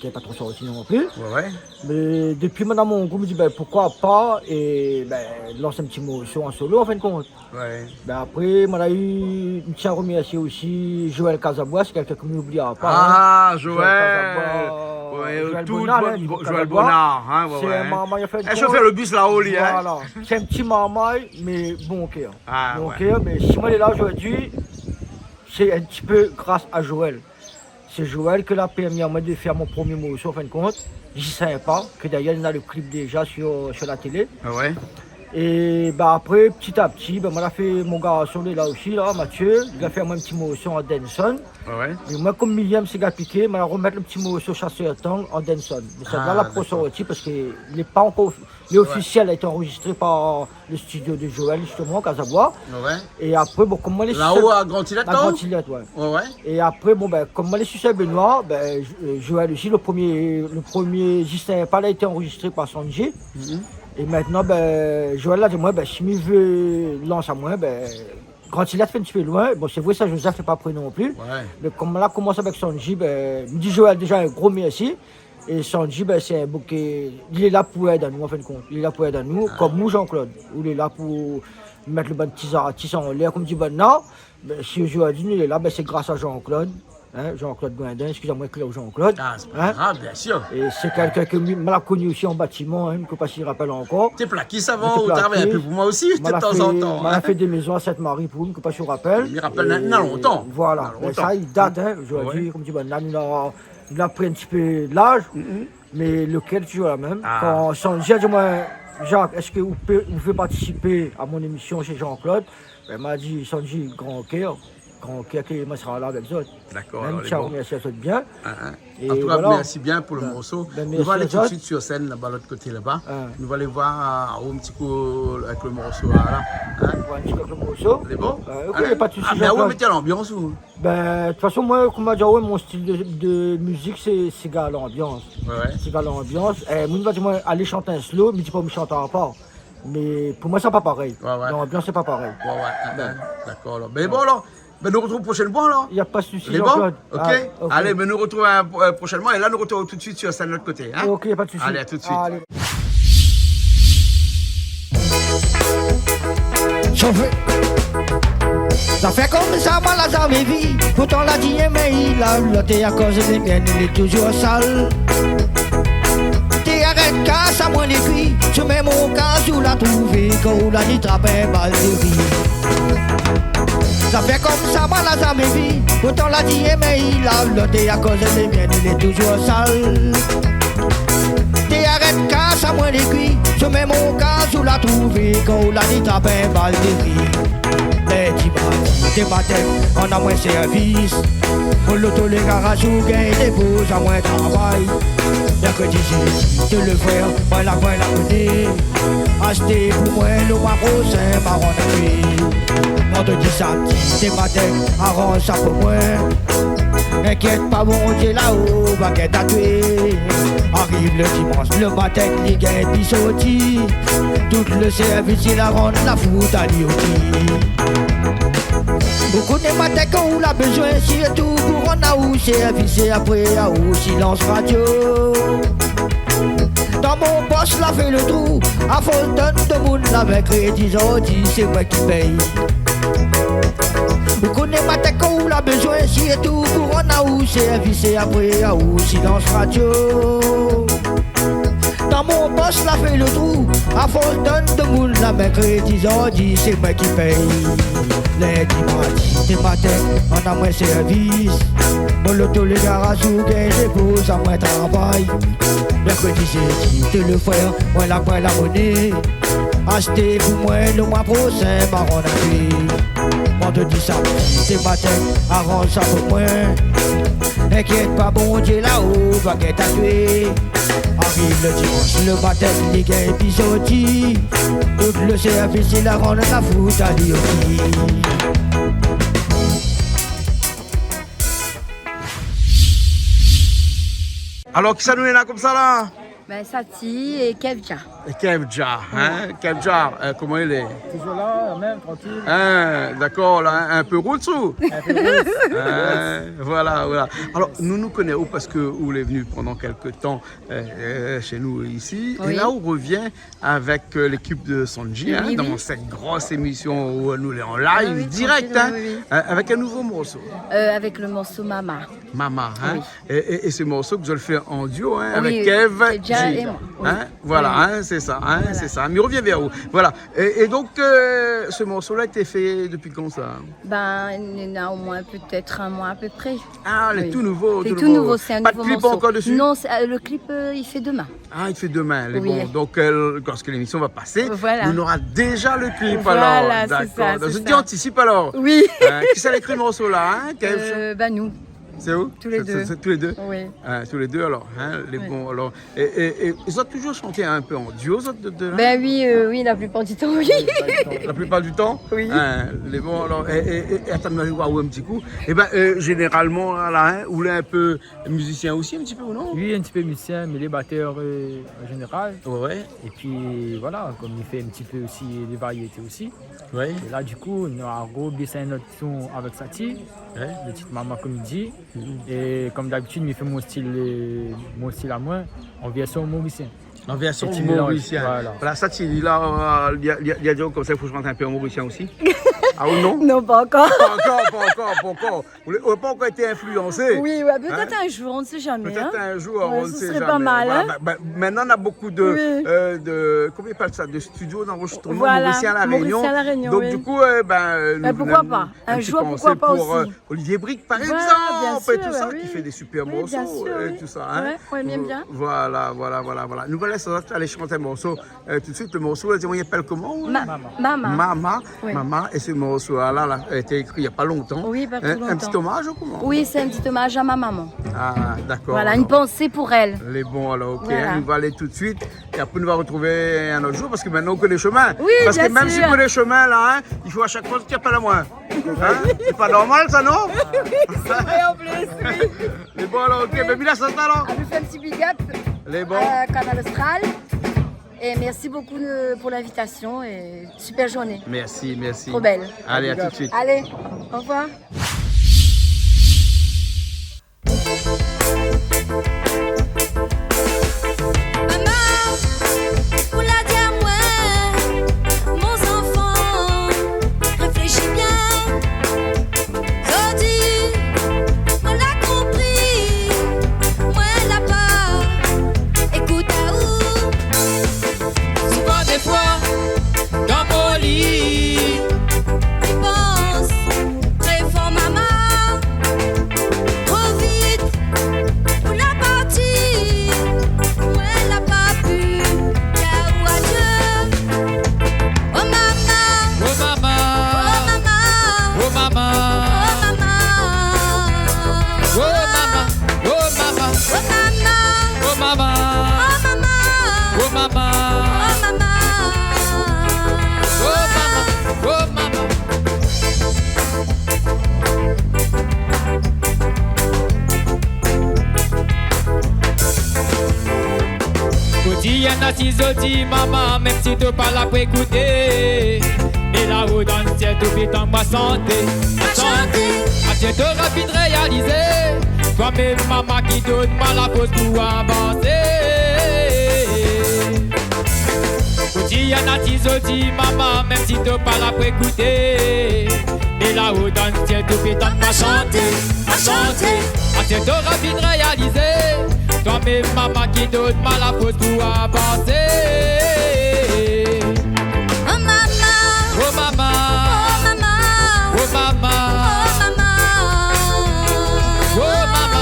té pa tro sorti non pli. Ouais, ouais. Mé dopi moin néna mon group, mi di, ben, poukoi pa, é, ben, lans in ti morso an solo, an fin de kont. Ouais. Ben, apré, moin la u, mi tien a remèrsié osi Joël Cazabois, sé kèlkin ke mi oubli pa, hein. Ah, Joël Cazabois. Ouais, Joël tout Bonard, bon, hein, Joël Cazabois. Bonard, hein, ouais, ouais. Sé in marmay, an fin de kont. Li shofèr le bis laho, li, hein. Voilà. Sé in ti marmay, mé bon kèr. Ah, ouais. Bon kèr, mé si moin lé la zordi, sé in ti pé gras a Joël. Sé Joël ke la pèrmi amoin de fèr mon promié morso, an fin de kont, J cinq pas, ke dayèr, néna le clip déza sur, sur la télé. Ah ouais. É, ben, apré, pti a pti, ben, moin la fé, mon garson, li lé la osi, la, Mathieu, li la fé amoin in ti morso an dancehall. Ah ouais. É moin, kom mi yèm ségard piké, moin la romèt le ti morso Chasseur Tang an dancehall. Mé sa la, la pa sorti parske lé pa ankor, lé ofisièl, la été anrozistré par le studio de Joël, justement, Cazabois. Ouais. É apré, bon, kom moin lé... Laho, a Grand Îlet, a Grand Îlet, ouais. Ouais, ouais. É apré, bon, ben, kom moin lé isi Sin-Benoi, ben, Jo-, euh, Joël osi, le promié, le promié J cinq pas la été anrozistré par Son'J. Mhm. É mintnan, ben, Joël la di amoin, ben, si mi vé lans amoin, ben, Grand Îlet fé in ti pé loin. Bon, sé vré, Saint-Joseph lé pa pré non pli. Ouais. Mé kom moin la komans avèk Son'J, ben, mi di Joël déza in gro mèrsi. É Son'J, ben, sé in boug ke, li lé la pou èd anou, an fin de kont. Li lé la pou èd anou, kom ou, Jean-Claude. Ou lé la pou mèt le bann ti zartis anlèr, kom di banna. Ben, si zordi nou lé la, ben, sé gras a Jean-Claude. Hein, Jean-Claude Guindin, eskiz amoin, Claude Jean-Claude. Ah, sé pa grav, bien sir. É sé kèlkin ke mi, moin la koni osi an batiman, hein, mi koné pa si ou rapèl ankor. Té plakis avan, ou travay in pé pou moin osi, de tan zan tan, hein. Moin la fé dé mézon a Sint-Mari pou ou, mi koné pa si ou rapèl. Mi rapèl, na, na lontan. Voilà. Na lontan. Mé sa, i dat, hein, zordi, kom di banna, nou la, nou la pri in ti pé laz, mé le kèr lé touzour la mèm. Ah. Kan Son'J la di amoin, Jacques, èske ou pé, ou vé partisipé a mon émision shé Jean-Claude ? Ben, moin la di, Son'J, gran kèr, gran kèr ke moin sra la avèk zot. Dakor, alor, lé bon. Mèm si ou remèrsi azot bien. Hein, hein. É voilà. An tou ka, mèrsi bien pou le morso. Ben, mèrsi azot. Nou va alé tout suit sur sèn laba, lot koté laba. Hein. Nou va alé voir, euh, in ti kou avèk le morso la, la. Hein ? Ouais, in ti kou avèk le morso. Lé bon ? Euh, ok, pa de sousi, Jean-Claude. Ah, ben, ouais, mèt lanbians, ou ? Ben, de tout fason, moin, kom moin la di aou, mon stil de, de mizik, sé, sé séga lanbians. Ouais, ouais. Séga lanbians. É, moun va di amoin, alé shant in slow, mi di pa, mi shantara pa. Mé pou moin, sa pa parèy. Ouais, ouais. Lanbians, sé pa parèy. Ouais, ouais, hein, hein. Dakor, alor. Mé bon, alor, ben, nou artrouv proshènman, alor. Na pa de sousi, Jean-Claude. Lé bon ? Ok. Ah, ok. Alé, ben, nou artrouv, euh, proshènman. É la, nou artrouv tout suit sur sèn lot koté, hein ? Ok, na pa de sousi. Alé, a tout suit. Alé. Shofé. Zafèr komsa, moin la zamé vi. Pourtan, la di, mé i la, la té akoz lé mienn, lé touzour sal. Té arèt kas amoin lé kui, sou mèm okaz ou la trouvé, kan ou la di trap in bal de ri. Zafèr komsa, moin la zamé vi, pourtan la di, mé i la, la té akoz lé mienn, lé touzour sal. Té arèt kas amoin lé kui, sou mèm okaz ou la trouvé, kan ou la di trap in bal de ri. Lindi, mardi, dé matin, rann amoin sèrvis. Mon loto lé garaz, ou gingn dépoz amoin travay. Mèrkrédi, jédi, té le frèr, moin la, moin la koné. Ashté pou moin lo mwa prosin, ma rann avé. Vandredi, samdi, dé matin, aranz sa pou moin. Inkièt pa, Bondié laho va gèt atoué. Ariv le dimans, le matin, li gingn pi sorti. Tout le sèrvis, li la rann, la fout ali osi. Ou koné matin kan ou la bezoin, sirtou pou rann aou sèrvis, é apré aou silans radio. Dan mon pos la fé le trou, a fos donn demoun la min, krédi zordi sé moin ki pèy. Ou koné matin kan ou la bezoin, sirtou pou rann aou sèrvis, é apré aou silans radio. Dan mon pos la fé le trou, a fos donn demoun la min, krédi zordi sé moin ki pèy. Lindi, mardi, dé matin, rann amoin sèrvis. Mon Loto, lé garaz ou gingn dépoz amoin travay. Mèrkredi, jédi, té lé frèr, moin la pran la moné. Ashté pou moin, lo moi proshin, ma rann a pié. Vandredi, samdi, sé matin, aranz sa pou moin. Inkièt pa, Bondié laô va gèt atoué. Ariv lo dimansh, lo matin, li gingn pi sorti. Tout lo sèrvis, li la rann, la fout ali osi. Alor, kisa nou néna konmsa la ? Ben, Sati é Kevja. É Kevja, in ? Kevja, eu, koman i lé ? Toujours là, même, tranquille. In, dakor, la, in, in pé rout, ou ? In pé rout. In, voilà, voilà. Alor, nou, nou koné aou parske ou lé vni pandan kèk tan, eu, eu, shé nou isi. Oui. É la, ou revien avèk, eu, lékip de Sanji, in, oui, dan sèt gro émisyon ousa nou lé an live, dirèk, in, oui, oui, eu, avèk in nouvo morso. Eu, avèk lo morso Mama. Mama, in. Oui. É, é, é se morso ke zot la fé an duo, in, avèk Kev, Kev J é moin. Oui. In, voilà, in, sé sa, in, sé sa. Mé mi revien vèr ou. Voilà. É, é donk, eu, se morso-la la été fé dopi kan sa ? Ben, néna omoin pétèt in moi a pé pré. A, lé tou nouvo, tou nouvo. Sé tou nouvo, sé in nouvo morso. Pa de klip ankor dési ? Non, sé, eu, lo klip, eu, i fé domin. A, i fé domin, lé bon. Oui. Donk, eu, lorsque l'émission va passer, nou nora déza lo klip alor. Voilà, sé sa, sé sa. Dakor. Donk, mi di, antisipe alor. Oui. In, kisa la ékri morso-la, in, Kev ? Eu, ben, nou. Sé ou ? Tou lé dé. Sé, sé, sé tou lé dé ? Oui. In, tou lé dé alor, in, lé bon alor. É, é, é zot la touzour shanté in pé an duo, zot dé, dé la ? Ben oui, eu, oui, la plipar di tan, oui. La plipar di tan ? Oui. In, lé bon alor. É, é, é, é atann, nou va oir in ti kou. É ben, eu, zénéralman, la, la, in, ou lé in pé mizisien osi, in ti pé, ou non ? Oui, in ti pé mizisien, mé lé batèr, eu, an zénéral. Oué, oué. É pi, voilà, konm mi fé in ti pé osi dé variété osi. Oué. É la, di kou, nou la robès in not son avèk Sati, oué, lo tit Mama, konm i di. Mhm. É konm dabitid, mi fé mon stil, eu, mon stil amoin, an vèrsion morisien. An vèrsion morisien. Voilà. Voilà, Sati, li la, eu, li la, li la, li la di konmsa, i fo shant in pé an morisien osi. A, ou non ? Non, pa ankor. Pa ankor, pa ankor, pa ankor. Ou lé, ou la pa ankor été influansé. Oui, oué, pétèt in zour, on ne sait jamais, in. Pétèt in zour, on ne sait jamais. Oué, ce serait pas mal, in. Voilà, ben, ben, mintnan, néna bonpé de, eu, de, koman i apèl sa, de studio d'enregistrement morisien à La Réunion. Voilà, morisien à La Réunion, oui. Donk, di kou, eu, ben, eu, nou, nou, in ti pansé pou, eu, Olivier Brique, par égzanp, é tout sa, ki fé dé super morso. Ben, pourquoi pas ? Un jour, pourquoi pas aussi, oui. Oui, bien sûr, oui. É tout sa, in. Oué, oué, bien, bien. Voilà, voilà, voilà, voilà. Nou va lès azot alé shant in morso. Eu, tout suit, lo morso, la, i apèl koman, ou ? Ma-, Mama. Mama. Mama, oui. Mama, é se morso-la, la, la été ékri na pa lontan. Oui, pa tro lontan. In, in ti omaz ou koman ? Oui, sé in ti omaz a mon momon. A, dakor, alor. Voilà, une pensée pour elle. Lé bon, alor, OK, in, nou va alé tout suit. Voilà. É apré, nou va artrouv in ot zour, parske mintnan, ou koné shomin. Oui, bien sûr. Parske mèm si ou koné shomin, la, in, i fo a shak foi ou apèl amoin. In ? Sé pa normal, sa, non ? Oui, sé vré, an plis, oui. Lé bon, alor, OK, ben, mi lès sa, alor. A, nou fé in ti big up, eu, Kanal Austral. Oui. Lé bon. É mèrsi bokou, eu, pou l'invitasion é super journée. Mèrsi, mèrsi. Tro bèl. Alé, a tout suit. Alé, au revoir. Momon, ou la di amoin, mon zanfan, réfléshi bien. Zordi, moin la konpri, moin la pa ékout aou. Souvan défoi, dan mon li, mi pans tré for Mama. Tro vit ou la parti, moin la pa pu di aou adié. Oh Mama. Oh Mama. Oh Mama. Oh Mama. Oh Mama. Oh Mama. Oh Mama. Oh Mama. Oh Mama. Oh Mama. Oh Mama. Oh Mama. Kotidien asi zordi, Mama, mèm si to pa la pou ékouté, mé laô dan sièl, to pé tann pa shanté, pa shanté. Asièr to la fine réalizé, toi mèm, Mama, ki donn amoin la fors pou avansé. Kotidien asi zordi, Mama, mèm si to pa la pou ékouté, mé laô dan sièl, to pé tann pa shanté, pa shanté. Asièr to la fine réalizé, toi mèm, Mama, ki donn amoin la fors pou avansé. Oh Mama. Oh Mama. Oh Mama. Oh Mama. Oh Mama. Oh Mama.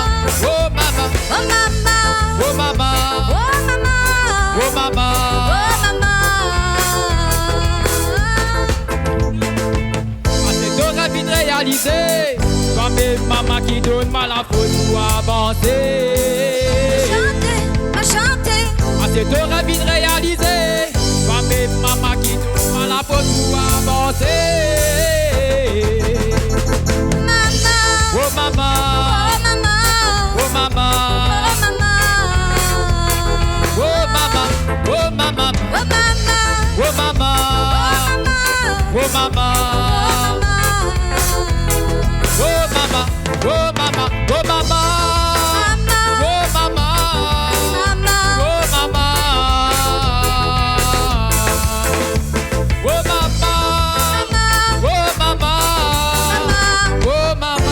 Réalizé, pa mèm maman ki donn amoin la fors pou avansé. Shanté, ma shanté. Asé to rèv vin réalizé, pa mèm maman ki donn amoin la fors pou avansé. Maman. Oh maman. Oh maman. Oh maman. Oh maman. Oh maman. Oh maman. Oh maman. Oh maman. Oh maman. Oh maman. Oh maman. Oh maman. Maman. Oh maman. Maman. Oh maman. Oh maman. Maman. Oh maman. Maman. Oh maman.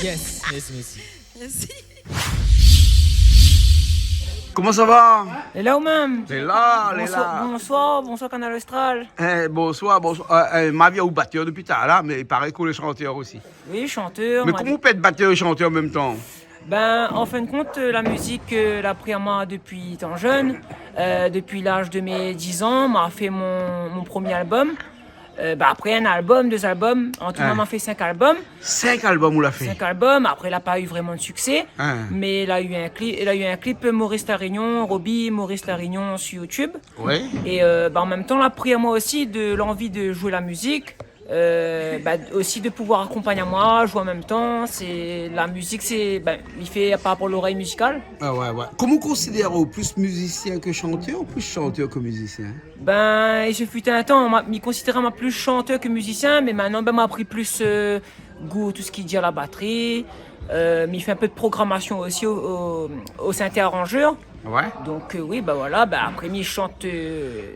Yes, mèrsi, mèrsi. Mèrsi. Koman sa va ? Lé la ou mèm ? Lé la, lé la. Bonsoir, bonsoir, bonsoir Kanal Austral. Eh, bonsoir, bonsoir. Eh, eh, ma vi aou batèr dopi talèr, mé i paré ke ou lé shantèr osi. Oui, shantèr. Mé koman ou pé èt batèr é shantèr an mèm tan ? Ben, an fin de kont, euh, la mizik, euh, la pri amoin dopi tan jèn. Euh, dopi laz de mé diz an, ma fé mon, mon promié album. Euh, ben, apré in album, dé album, an tou, ma fé sink album. Sink album ou la fé ? Sink album, apré la pa u vréman de siksé, mé la u in kli-, la u in klip, euh, Maurice La Réunion, Roby Maurice La Réunion sur YouTube. Ouais. É, euh, ben, an mèm tan, la pri amoin osi de lanvi de zoué la mizik, euh, ben, osi de pouvoir akonpagn amoin, zoué an mèm tan, sé, la mizik, sé, ben, i fé par rapor lorèy mizikal. Ah ouais, ouais. Koman ou konsidèr aou, plis mizisien ke shantèr ou plis shantèr ke mizisien ? Ben, i fut in tan, ma, mi konsidèr amoin plis shantèr ke mizisien, mé mintnan, ben, ma pri plis, euh, gou tou sak i di a la batri. Euh, mi fé in pé de programasion osi o, o, o sinté aranzèr. Ouais. Donk, euh, oui, ben voilà, ben, apré, mi shant, euh,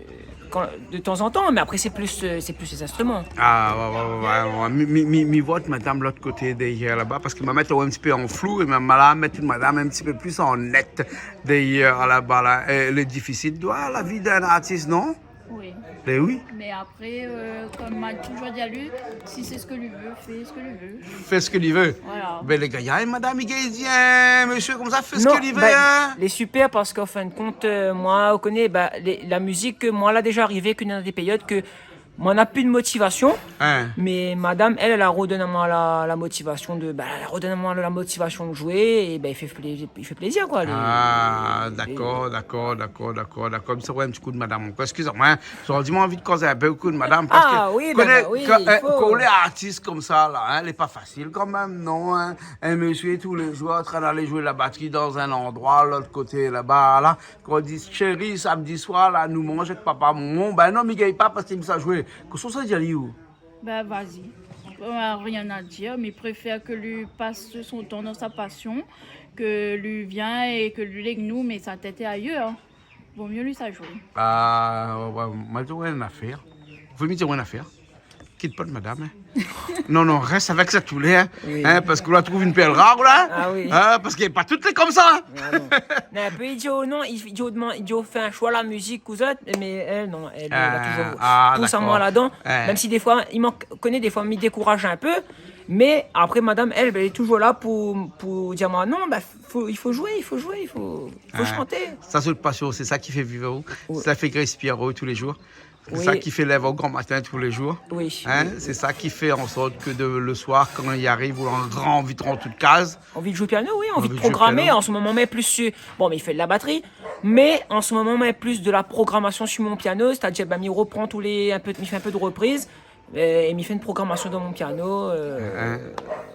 kan, de tan zan tan, mé apré, sé plis, euh, sé plis lé zinstriman. Ah, ouais, ouais, ouais, ouais, ouais. Mi, mi, mi, mi voi madam lot koté dèrièr laba, parske ma mèt aou in ti pé an flou, é ma, ma la mèt madam in ti pé plis an nèt. Dèrièr, laba la, euh, lé difisil, la, la vi d'in artis, non ? Oui. Ben oui. Mé apré, euh, konm ma touzour di ali, si sé sak li vé, fé sak li vé. Fé sak li vé. Voilà. Ben, lé gayar, madam, i gingn di, hein, mésyé konmsa, fé sak li vé, hein. Non, ben, lé super parske an fin de kont, euh, moin, ou koné, ben, lé, la mizik, moin, la déza arivé ke dan dé périod ke moin na pu de motivasion, hein, mé madam, èl, èl la rodone amoin la, la motivasion de, ben, èl la rodone amoin la motivasion de zoué, é ben, i fé plé-, i fé plézir, koi, lé, lé... Ah, dakor, dakor, dakor, dakor, dakor. Sa, ouais, in ti kou de madam ankor. Eskiz amoin, hein. Zordi moin la anvi de koz in pé kou de madam, parske... Ah oui, ben, koné, ben oui, kan, i fo. Kan ou lé artis konmsa la, hein, lé pa fasil kan mèm, non, hein. In mésyé tou lé zour antrin d'alé zoué la batri dan in landroi, lot koté laba la. Kan i di, shéri, samdi soir la, nou manz èk papa, momon. Ben non, mi gingn pa parske mi sa zoué. Kosa ou sa di ali, ou ? Ben, vas-y. Euh, rien à dire, mi préfèr ke li pas son tan dan sa pasion, ke li vien é ke li lé èk nou, mé sa tèt lé ayèr. Vo myé li sa zoué. Ah, ouais, ouais, moin, mi di aou in afèr. Fo mi di aou in afèr. Kit pa madam, hein. Non, non, rès avèk sa toulé, hein. Oui. Hein, parske ou la trouv in pèrl rar, la. Ah oui. Hein, parske pa tout lé konmsa, hein. Ah non. Non, apré, i di, oh non, i di, oh, demann, i di, oh, fé in shoi la mizik, ou zot, mé èl, non, èl, èl la touzour pous amoin ladan. Ah, dakor. Ouais. Mèm si défoi, i mank, koné, défoi, mi dékouraz in pé, mé apré, madam, èl, ben, èl lé touzour la pou, pou di amoin, non, ben, fo, i fo zoué, i fo zoué, i fo, fo shanté. Ouais. Sa, sé out pasion, sé sa ki fé viv aou, sé sa ki fé réspir aou tou lé zour. Oui. Sé sa ki fé lèv aou gran matin tou lé zour. Oui, oui, oui. Hein ? Sé sa ki fé an sort ke de, le soir, kan i ariv, ou la in gran anvi de rant out kaz. Anvi de zoué piano, oui, anvi de zoué piano. Anvi de programé. An se moman, mi lé plis su, bon, mi fé de la batri, mé an se moman, mi lé plis de la programasion su mon piano, sétadir, ben, mi ropran tou lé, in pé, mi fé in pé de repriz, euh, é mi fé in programasion dan mon piano, euh,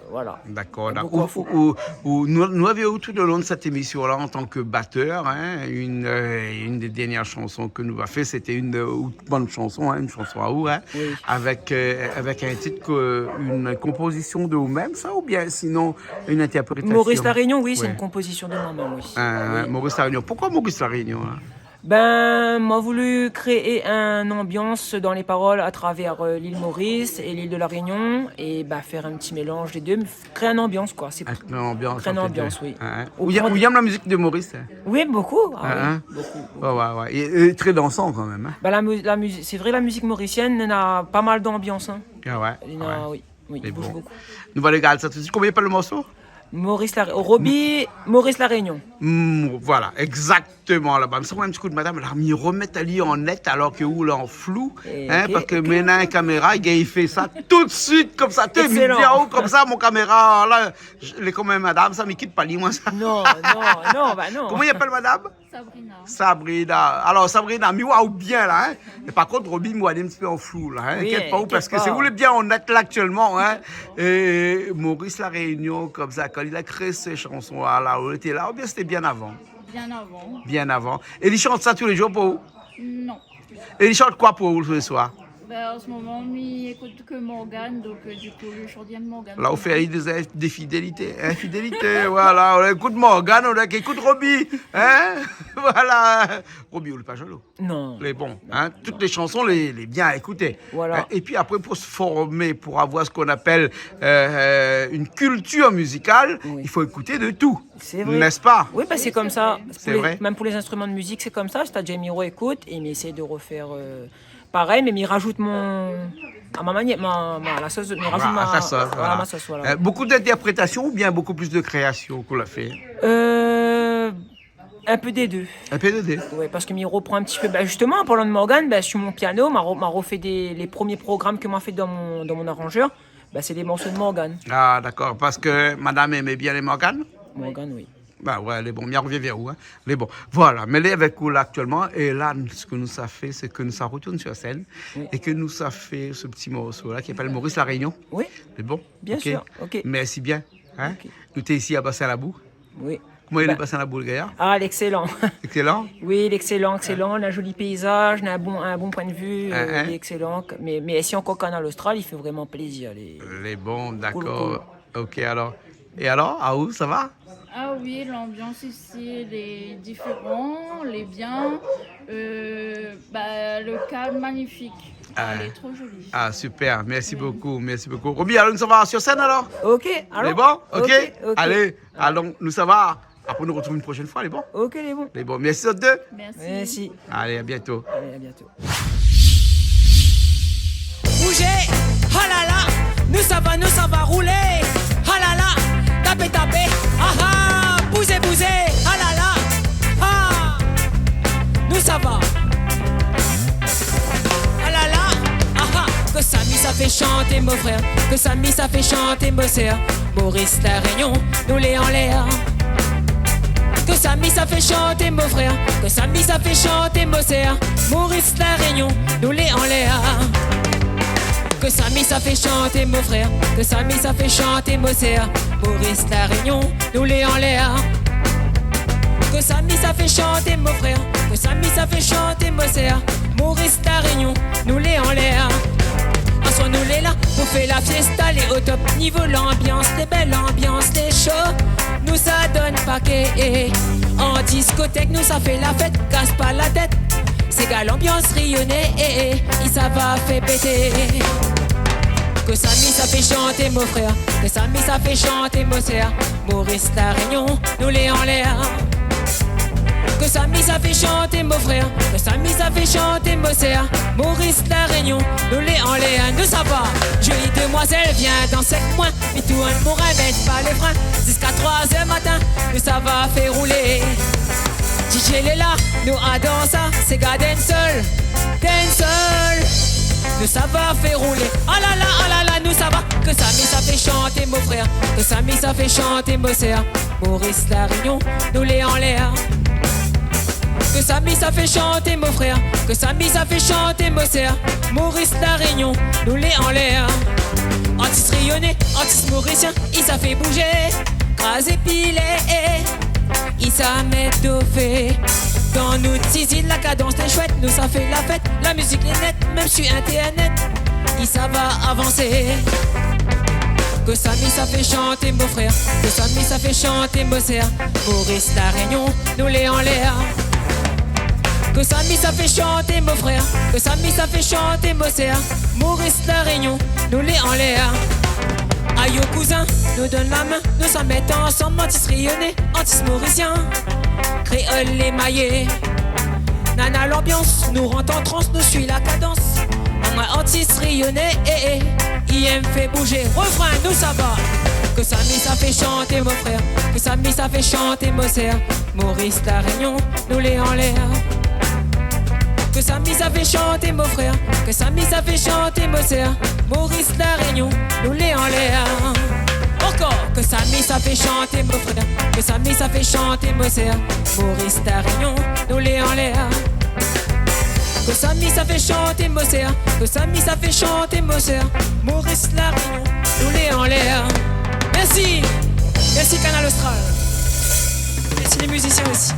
voilà. Hein ? Dakor, dakor. Bokou a fon. Ou, ou, ou, nou, nou la vi aou tout le long de sèt émision la an tan ke batèr, hein, in, euh, in dé dèrnièr shanson ke nou la fé, sété in, euh, out bann shanson, hein, in shanson aou, hein, avèk, euh, avèk in tit ke, in konpozision de ou mèm, sa, oubien sinon in intèrprétasion ? Maurice La Réunion, oui, sé in konpozision de moin mèm, oui. Oui. Hein, Maurice La Réunion. Poukoi Maurice La Réunion, hein ? Ben, moin la voulu kréé in anbians dan lé parol a travèr, euh, lil Maurice é lil de La Réunion, é, ben, fé in ti mélanz lé dé, kréé in anbians, koi. Sé in anbians, kréé in anbians, oui. Hein, hein. Ou yèm, ou yèm la mizik de Maurice, hein ? Oui, bokou. Ah oui, bokou, bokou. Ouais, ouais, ouais. É, é trè dansan kan mèm, hein ? Ben, la mu-, la muzi-, sé vré, la mizik morisièn néna pa mal d'anbians, hein. Ah ouais, ouais. Néna, oui. Oui, i bouz bokou. Mé bon. Nou va alé gard sa tout suit. Koman i apèl le morso ? Maurice La Ré-, Roby, Maurice La Réunion. Mm, voilà, exactement, laba. Mi sa pran in ti kou d'madam, la, mi remèt ali an nèt, alor ke ou lé an flou, hein, parske mi néna in kaméra, i gingn fé sa tout de suite, konmsa, té, mi di aou, konmsa, mon kaméra, la, lé konm in madam, sa, mi kit pa li, moin, sa. Non, non, non, ba non. Koman i apèl, madam ? Sabrina. Sabrina. Alor, Sabrina, mi oi aou bien la, hein. É par kont, Roby, mi oi in ti pé an flou la, hein. Oui, inkièt pa ou, inkièt pa, parske sé ou lé bien an nèt la aktièlman, hein. É Maurice La Réunion, konmsa, kan li la kréé sé shanson la, la, ou lété la, oubien sété bien avan ? Bien avan. Bien avan. É li shant sa tou lé jour pou ou ? Non. É li shant koi pou ou sé soir ? Ben, an se moman, mi ékout ke Morgane, donk, euh, du kou, li shant bien Morgane. La, ou fé ali dé, dé fidélité, hein, fidélité, voilà, ou ékout Morgane, ou ékout Roby, hein, voilà. Roby, ou lé pa jalou. Non. Lé bon, hein, tout lé shanson lé, lé bien a ékouté. Voilà. Hein, é pi apré, pou se formé, pou avoir sak i apèl, euh, euh, une culture musicale, oui, i fo ékouté de tout. Sé vré. N'est-ce pas ? Oui, ben, sé konmsa. Sé vré. Pou lé, mèm pou lé zinstriman de mizik, sé konmsa. Sétadir, mi réékout é mi éséy de refèr, euh, parèy, mé mi rajout mon, a ma manièr, ma, ma, la sos, mi rajout ma, voilà, ma sos, voilà. Euh, beaucoup d'interprétations oubien beaucoup plus de création k'ou la fé ? Euh, Un peu des deux. Un peu des deux. Ouais, parske mi repran in ti pé, ben, justement, an parlan de Morgane, ben, sur mon piano, ma re-, ma refé dé, lé promié program ke ma fé dan mon, dan mon aranjèr, ben, sé dé morso de Morgane. Ah, dakor, parske madam i èm bien lé Morgane ? Morgane, oui. Ba ouais, lé bon, mi arvien vèr ou, hein. Lé bon. Voilà, mé lé avèk ou la aktièlman, é la, sak nou sa fé, sé ke nou sa retourn sur sèn, oui, é ke nou sa fé se ti morso la ki apèl Maurice La Réunion. Oui. Lé bon ? Bien sûr, ok. Mèrsi bien, hein. Ok. Nou té isi a Bassin Labou. Oui. Koman i lé, Bassin Labou, gayar ? Ah, lé excellent. Excellent ? Oui, lé excellent, excellent. Ouais. On a un joli paysage, on a un bon, un bon point de vue, euh, hein, hein, lé excellent. Mé, mé isi ankor Kanal Austral, i fé vréman plézir, lé, lé bon, cool, dakor, cool. Ok, alor. É alor, aou, sa va ? Ah oui, l'ambiance ici, elle est différente, elle est bien. Euh, bah, le cadre, magnifique. Ah. Elle est trop jolie. Ah, super, merci beaucoup, merci beaucoup. Roby, alor, nou sava sur sèn, alor ? Ok, alon. Lé bon ? Ok, ok. Alé, alon, nou sava. Apré, nou retrouv in proshèn foi, lé bon ? Ok, lé bon. Lé bon. Mèrsi zot dé. Mèrsi. Mèrsi. Alé, à bientôt. Alé, à bientôt. Bouzé, ah la la, nou sava, nou sava roulé. Ah la la, tapé, tapé, ah ah, bouzé, bouzé, ah la la, ah. Nou sava. Ah la la, ah ah, kosa mi sa fé shanté, mon frèr, kosa mi sa fé shanté, mon sèr. Maurice La Réunion, nou lé anlèr. Kosa mi sa fé shanté, mon frèr, kosa mi sa fé shanté, mon sèr. Maurice La Réunion, nou lé anlèr. Kosa mi sa fé shanté, mon frèr, kosa mi sa fé shanté, mon sèr. Maurice La Réunion, nou lé anlèr. Kosa mi sa fé shanté, mon frèr, kosa mi sa fé shanté, mon sèr. Maurice La Réunion, nou lé anlèr. Aswar nou lé la pou fé la fiesta, lé au top niveau, l'ambiance lé bèl, l'ambiance lé sho. Nou sa donn paké, eh. An diskotèk, nou sa fé la fèt, kas pa la tèt. Séga, l'ambiance réunionnais, eh, eh, i sava fé pété. Kosa mi sa fé shanté, mon frèr, kosa mi sa fé shanté, mon sèr. Maurice La Réunion, nou lé anlèr. Kosa mi sa fé shanté, mon frèr, kosa mi sa fé shanté, mon sèr. Maurice La Réunion, nou lé anlèr, nou sava. Jolie demoiselle, viens danser avec moi. Mi tourn mon rein, mèt pa lé frin. Ziska troi zèr matin, nou sava fé roulé. DJ lé la, nou ador sa, séga dancehall, dancehall. Nou sava fé roulé. Ah la la, ah la la, nou sava. Kosa mi sa fé shanté, mon frèr, kosa mi sa fé shanté, mon sèr. Maurice La Réunion, nou lé anlèr. Kosa mi sa fé shanté, mon frèr, kosa mi sa fé shanté, mon sèr. Maurice La Réunion, nou lé anlèr. Artis rényoné, artis morisien, i sa fé bouzé, krazé, pilé, i sa mèt dofé. Dan nout ti zil, la kadans lé shouèt, nou sa fé la fèt, la mizik lé nèt, mèm si internet i sava avansé. Kosa mi sa fé shanté, mon frèr, kosa mi sa fé shanté, mon sèr. Maurice La Réunion, nou lé anlèr. Kosa mi sa fé shanté, mon frèr, kosa mi sa fé shanté, mon sèr. Maurice La Réunion, nou lé anlèr. Ayo kouzin, nou donn la min, nou sa mèt ansanm, artis rényoné, artis morisien, kréol émayé. Nana l'ambiance, nou rant an trans, nou sui la kadans. Amoin artis rényoné, eh, eh, i èm fé bouzé. Refrin, nou sava. Kosa mi sa fé shanté, mon frèr, kosa mi sa fé shanté, mon sèr, Maurice, La Réunion, nou lé anlèr. Kosa mi sa fé shanté, mon frèr, kosa mi sa fé shanté, mon sèr, Maurice, La Réunion, nou lé anlèr. Ankor. Kosa mi sa fé shanté, mon frèr, kosa mi sa fé shanté, mon sèr, Maurice, La Réunion, nou lé anlèr. Kosa mi sa fé shanté, mon sèr, kosa mi sa fé shanté, mon sèr, Maurice, La Réunion, nou lé anlèr. Mèrsi. Mèrsi, Kanal Austral. Mèrsi lé mizisien osi.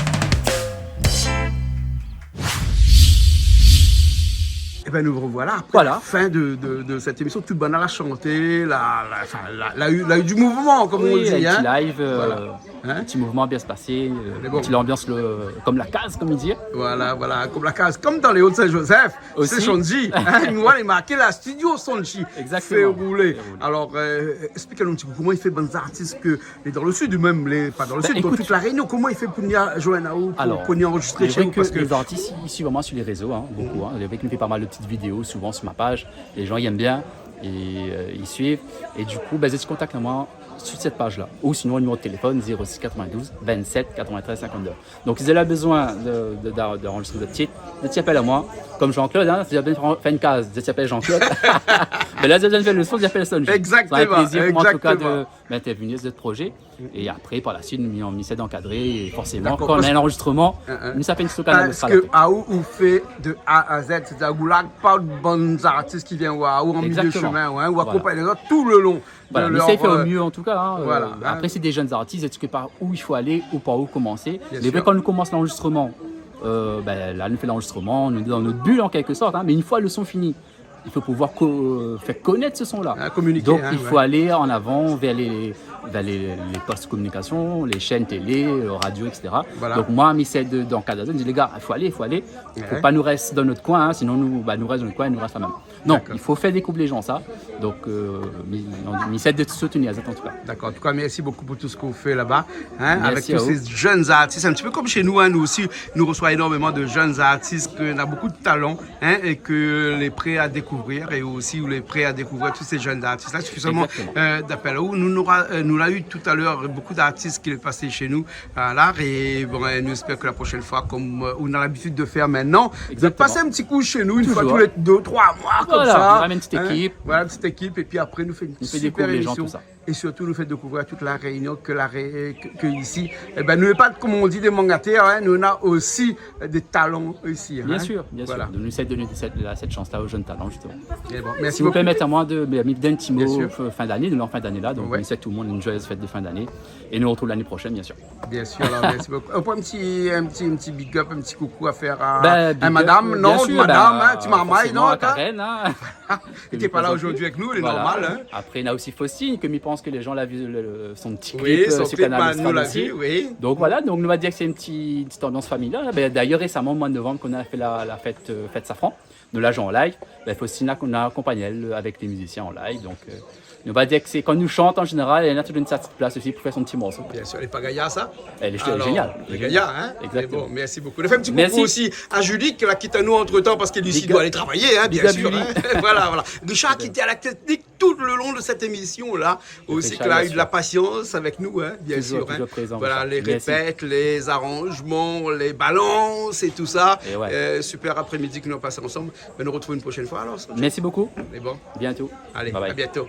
Eh ben, nous revoilà après la fin de, de, de cette émission. Tout bann la shanté, la, la, enfin, la, la eu, la eu du mouvement, comme on dit, hein. Oui, in ti live, euh, in ti mouvman bien pasé, euh, in ti lanbians, le, kom la kaz, kom i di. Voilà, voilà, kom la kaz, kom dan lé O Saint-Joseph, osi. Sé Sonji, in, nou, lé marké la studio Sonji. Exactement. Fé roulé. Fé roulé. Alor, euh, esplik anou in ti pé koman i fé bann zartis ke É dan le sud, mèm lé, pa dan le sud, dan tout La Réunion, koman i fé pou ni a-, joinn aou, pou, pou ni anrozistré shé ou ? Parske lé zartis i suiv amoin sur les réseaux, in, bonpé, in. Lé vré ke nou fé pa mal de ti vidéo, souvan sur ma paz, lé jan i èm bien, é, euh, i suiv. É du kou, bin, zot i kontakt amoin sur sèt paz-la. Ou sinon, le numéro de téléfone, zéro six quatre-vingt-douze vingt-sept quatre-vingt-treize cinquante-deux. Donk, si zot la bezoin de, de, de, d'anrozistré zot tit, zot i apèl amoin. Kom Jean-Claude, in, si zot la bezoin fé in kaz, zot i apèl Jean-Claude. Mé la, zot la bezoin fé le son, zot i apèl Sonji. Exactement, exactement. Sé in plézir pou moin, an tou ka, de, mintèrvenir dan zot projé. É apré, par la suit, mi, mi sèy d'ankadré, é forséman, kan néna in anrozistrman, mi sa fé in ti tou Kanal Austral apré. Parske aou, ou fé de A à Z, sétadir ou larg pa bann zartis ki vien oir aou an milié shomin, in, ou akonpagn azot tout le long de lèr, euh, voilà. Voilà, mi sèy fé o mié, an tou ka, in, euh, apré, sé dé jenn zartis, èske par ousa i fo alé ou par ousa komansé. Bien sûr. Mé kan nou komans lanrozistrman, euh, bin, la, nou fé lanrozistrman, nou lé dan nout bul, an kèlke sort, in, mé in foi le son fini, i fo pouvoir ko-, fé konèt se son-la. Ah, communiquer, in, ouais. Donk, i fo alé an avan vèr lé, vèr lé, lé post kominikasion, lé shèn télé, euh, radio, et cetera. Voilà. Donk, moin, mi sèy de, d'ankadré, mi di, lé gars, i fo alé, i fo alé. Fo pa nou rès dan nout koin, in, sinon nou, ba, nou rès dan nout koin, nou rès la mèm. Non, i fo fé dékouv lé jan sa. Donk, euh, mi, mi sèy de soutenir azot, an tou ka. D'accord. En tout cas, merci beaucoup pour tout ce que vous faites là-bas, hein, avec tous ces jeunes artistes. Mèrsi aou. Un petit peu comme chez nous, hein, nous aussi, nous reçoit énormément de jeunes artistes, que, on a beaucoup de talents, hein, et que les prêts à découvrir, et aussi les prêts à découvrir tous ces jeunes artistes-là, suffisamment, euh, d'apèl. Exactement. Ou nou, nou la, euh, nou la u talèr, bonpé d'artis lé pasé shé nou, euh, la, é bon, euh, nou éspèr ke la proshèn foi, kom, euh, nou na labitid de fèr mintnan, de pasé in ti kou shé nou, in foi tou lé dé, troi moi, komsa. Voilà, nou ramèn in ti ékip. Voilà, in ti ékip, épi apré, nou fé in super émision. Nou fé dékouvèr lé jan, tousa. É sirtou, nou fé dékouvèr tout La Rényon, ke La Ré-, ke, ke isi, é bin, nou lé pa, kom i di, dé mangatèr, in, nou na osi dé talan isi, in. Bien sûr, bien sûr. Voilà. Nou éséy donn sèt, la, sèt shans-la o jenn talan, zistoman. É bon, mèrsi bokou. Si ou pèrmèt amoin de, bin, mi done in ti mo, fin d'ané, nou lé an fin d'ané la, donk mi souèt tout le moun in joyeuse fête de fin d'année. É nou artrouv l'ané proshèn, bien sûr. Bien sûr, alor, mèrsi bokou. Ou pran in ti, in ti, in ti big up, in ti koukou a fèr a, bin, big up, madam, bien sûr, madam, in, ti marmay, forséman, non, a Karen, in. Li té pa la zordi avèk nou, lé normal, in. Voilà. Apré, na osi Faustine, ke mi pans ke lé jan la vi, le, le, son ti klip, euh, sur Kanal Austral osi. Oui, son klip, nou la vi, oui. Donk voilà, donk nou va dir ke sé in ti, in ti anbians familial. Bin, d'ayèr, résaman, o moi de novanm, kan nou la fé la, la fèt, euh, fèt Safran, nou la zoué an live. Bin, Faustine, nou la akonpagn aèl, euh, avèk lé mizisien an live. Donk, euh, nou va dir ke sé, kan nou shant, an zénéral, èl néna toultan in ti plas osi pou fé son ti morso. Bien sûr, lé pa gayar, sa. Èl lé zénial. Alor, lé gayar, in. Exactement. Mé bon, mèrsi bokou. Nou fé in ti koukou osi a Julie, ke la kit anou antretan, parske li osi doi alé travay, in, bien sûr, in. Big up, Julie. Voilà, voilà. Richard, ki lété a la teknik tout le long de sèt émision-la, osi, ke la u de la pasians avèk nou, in, bien sûr, in. Toujours, toujours présent, Richard. Voilà, lé répèt, lé zaranzman, lé balans é tousa. Mèrsi. É ouais. Euh, super apré-midi ke nou la pasé ansanm. Bin, nou artrouv in proshèn foi, alor, Sonji. Mèrsi bokou. É bon. Bientôt. Bye bye. Allez, à bientôt.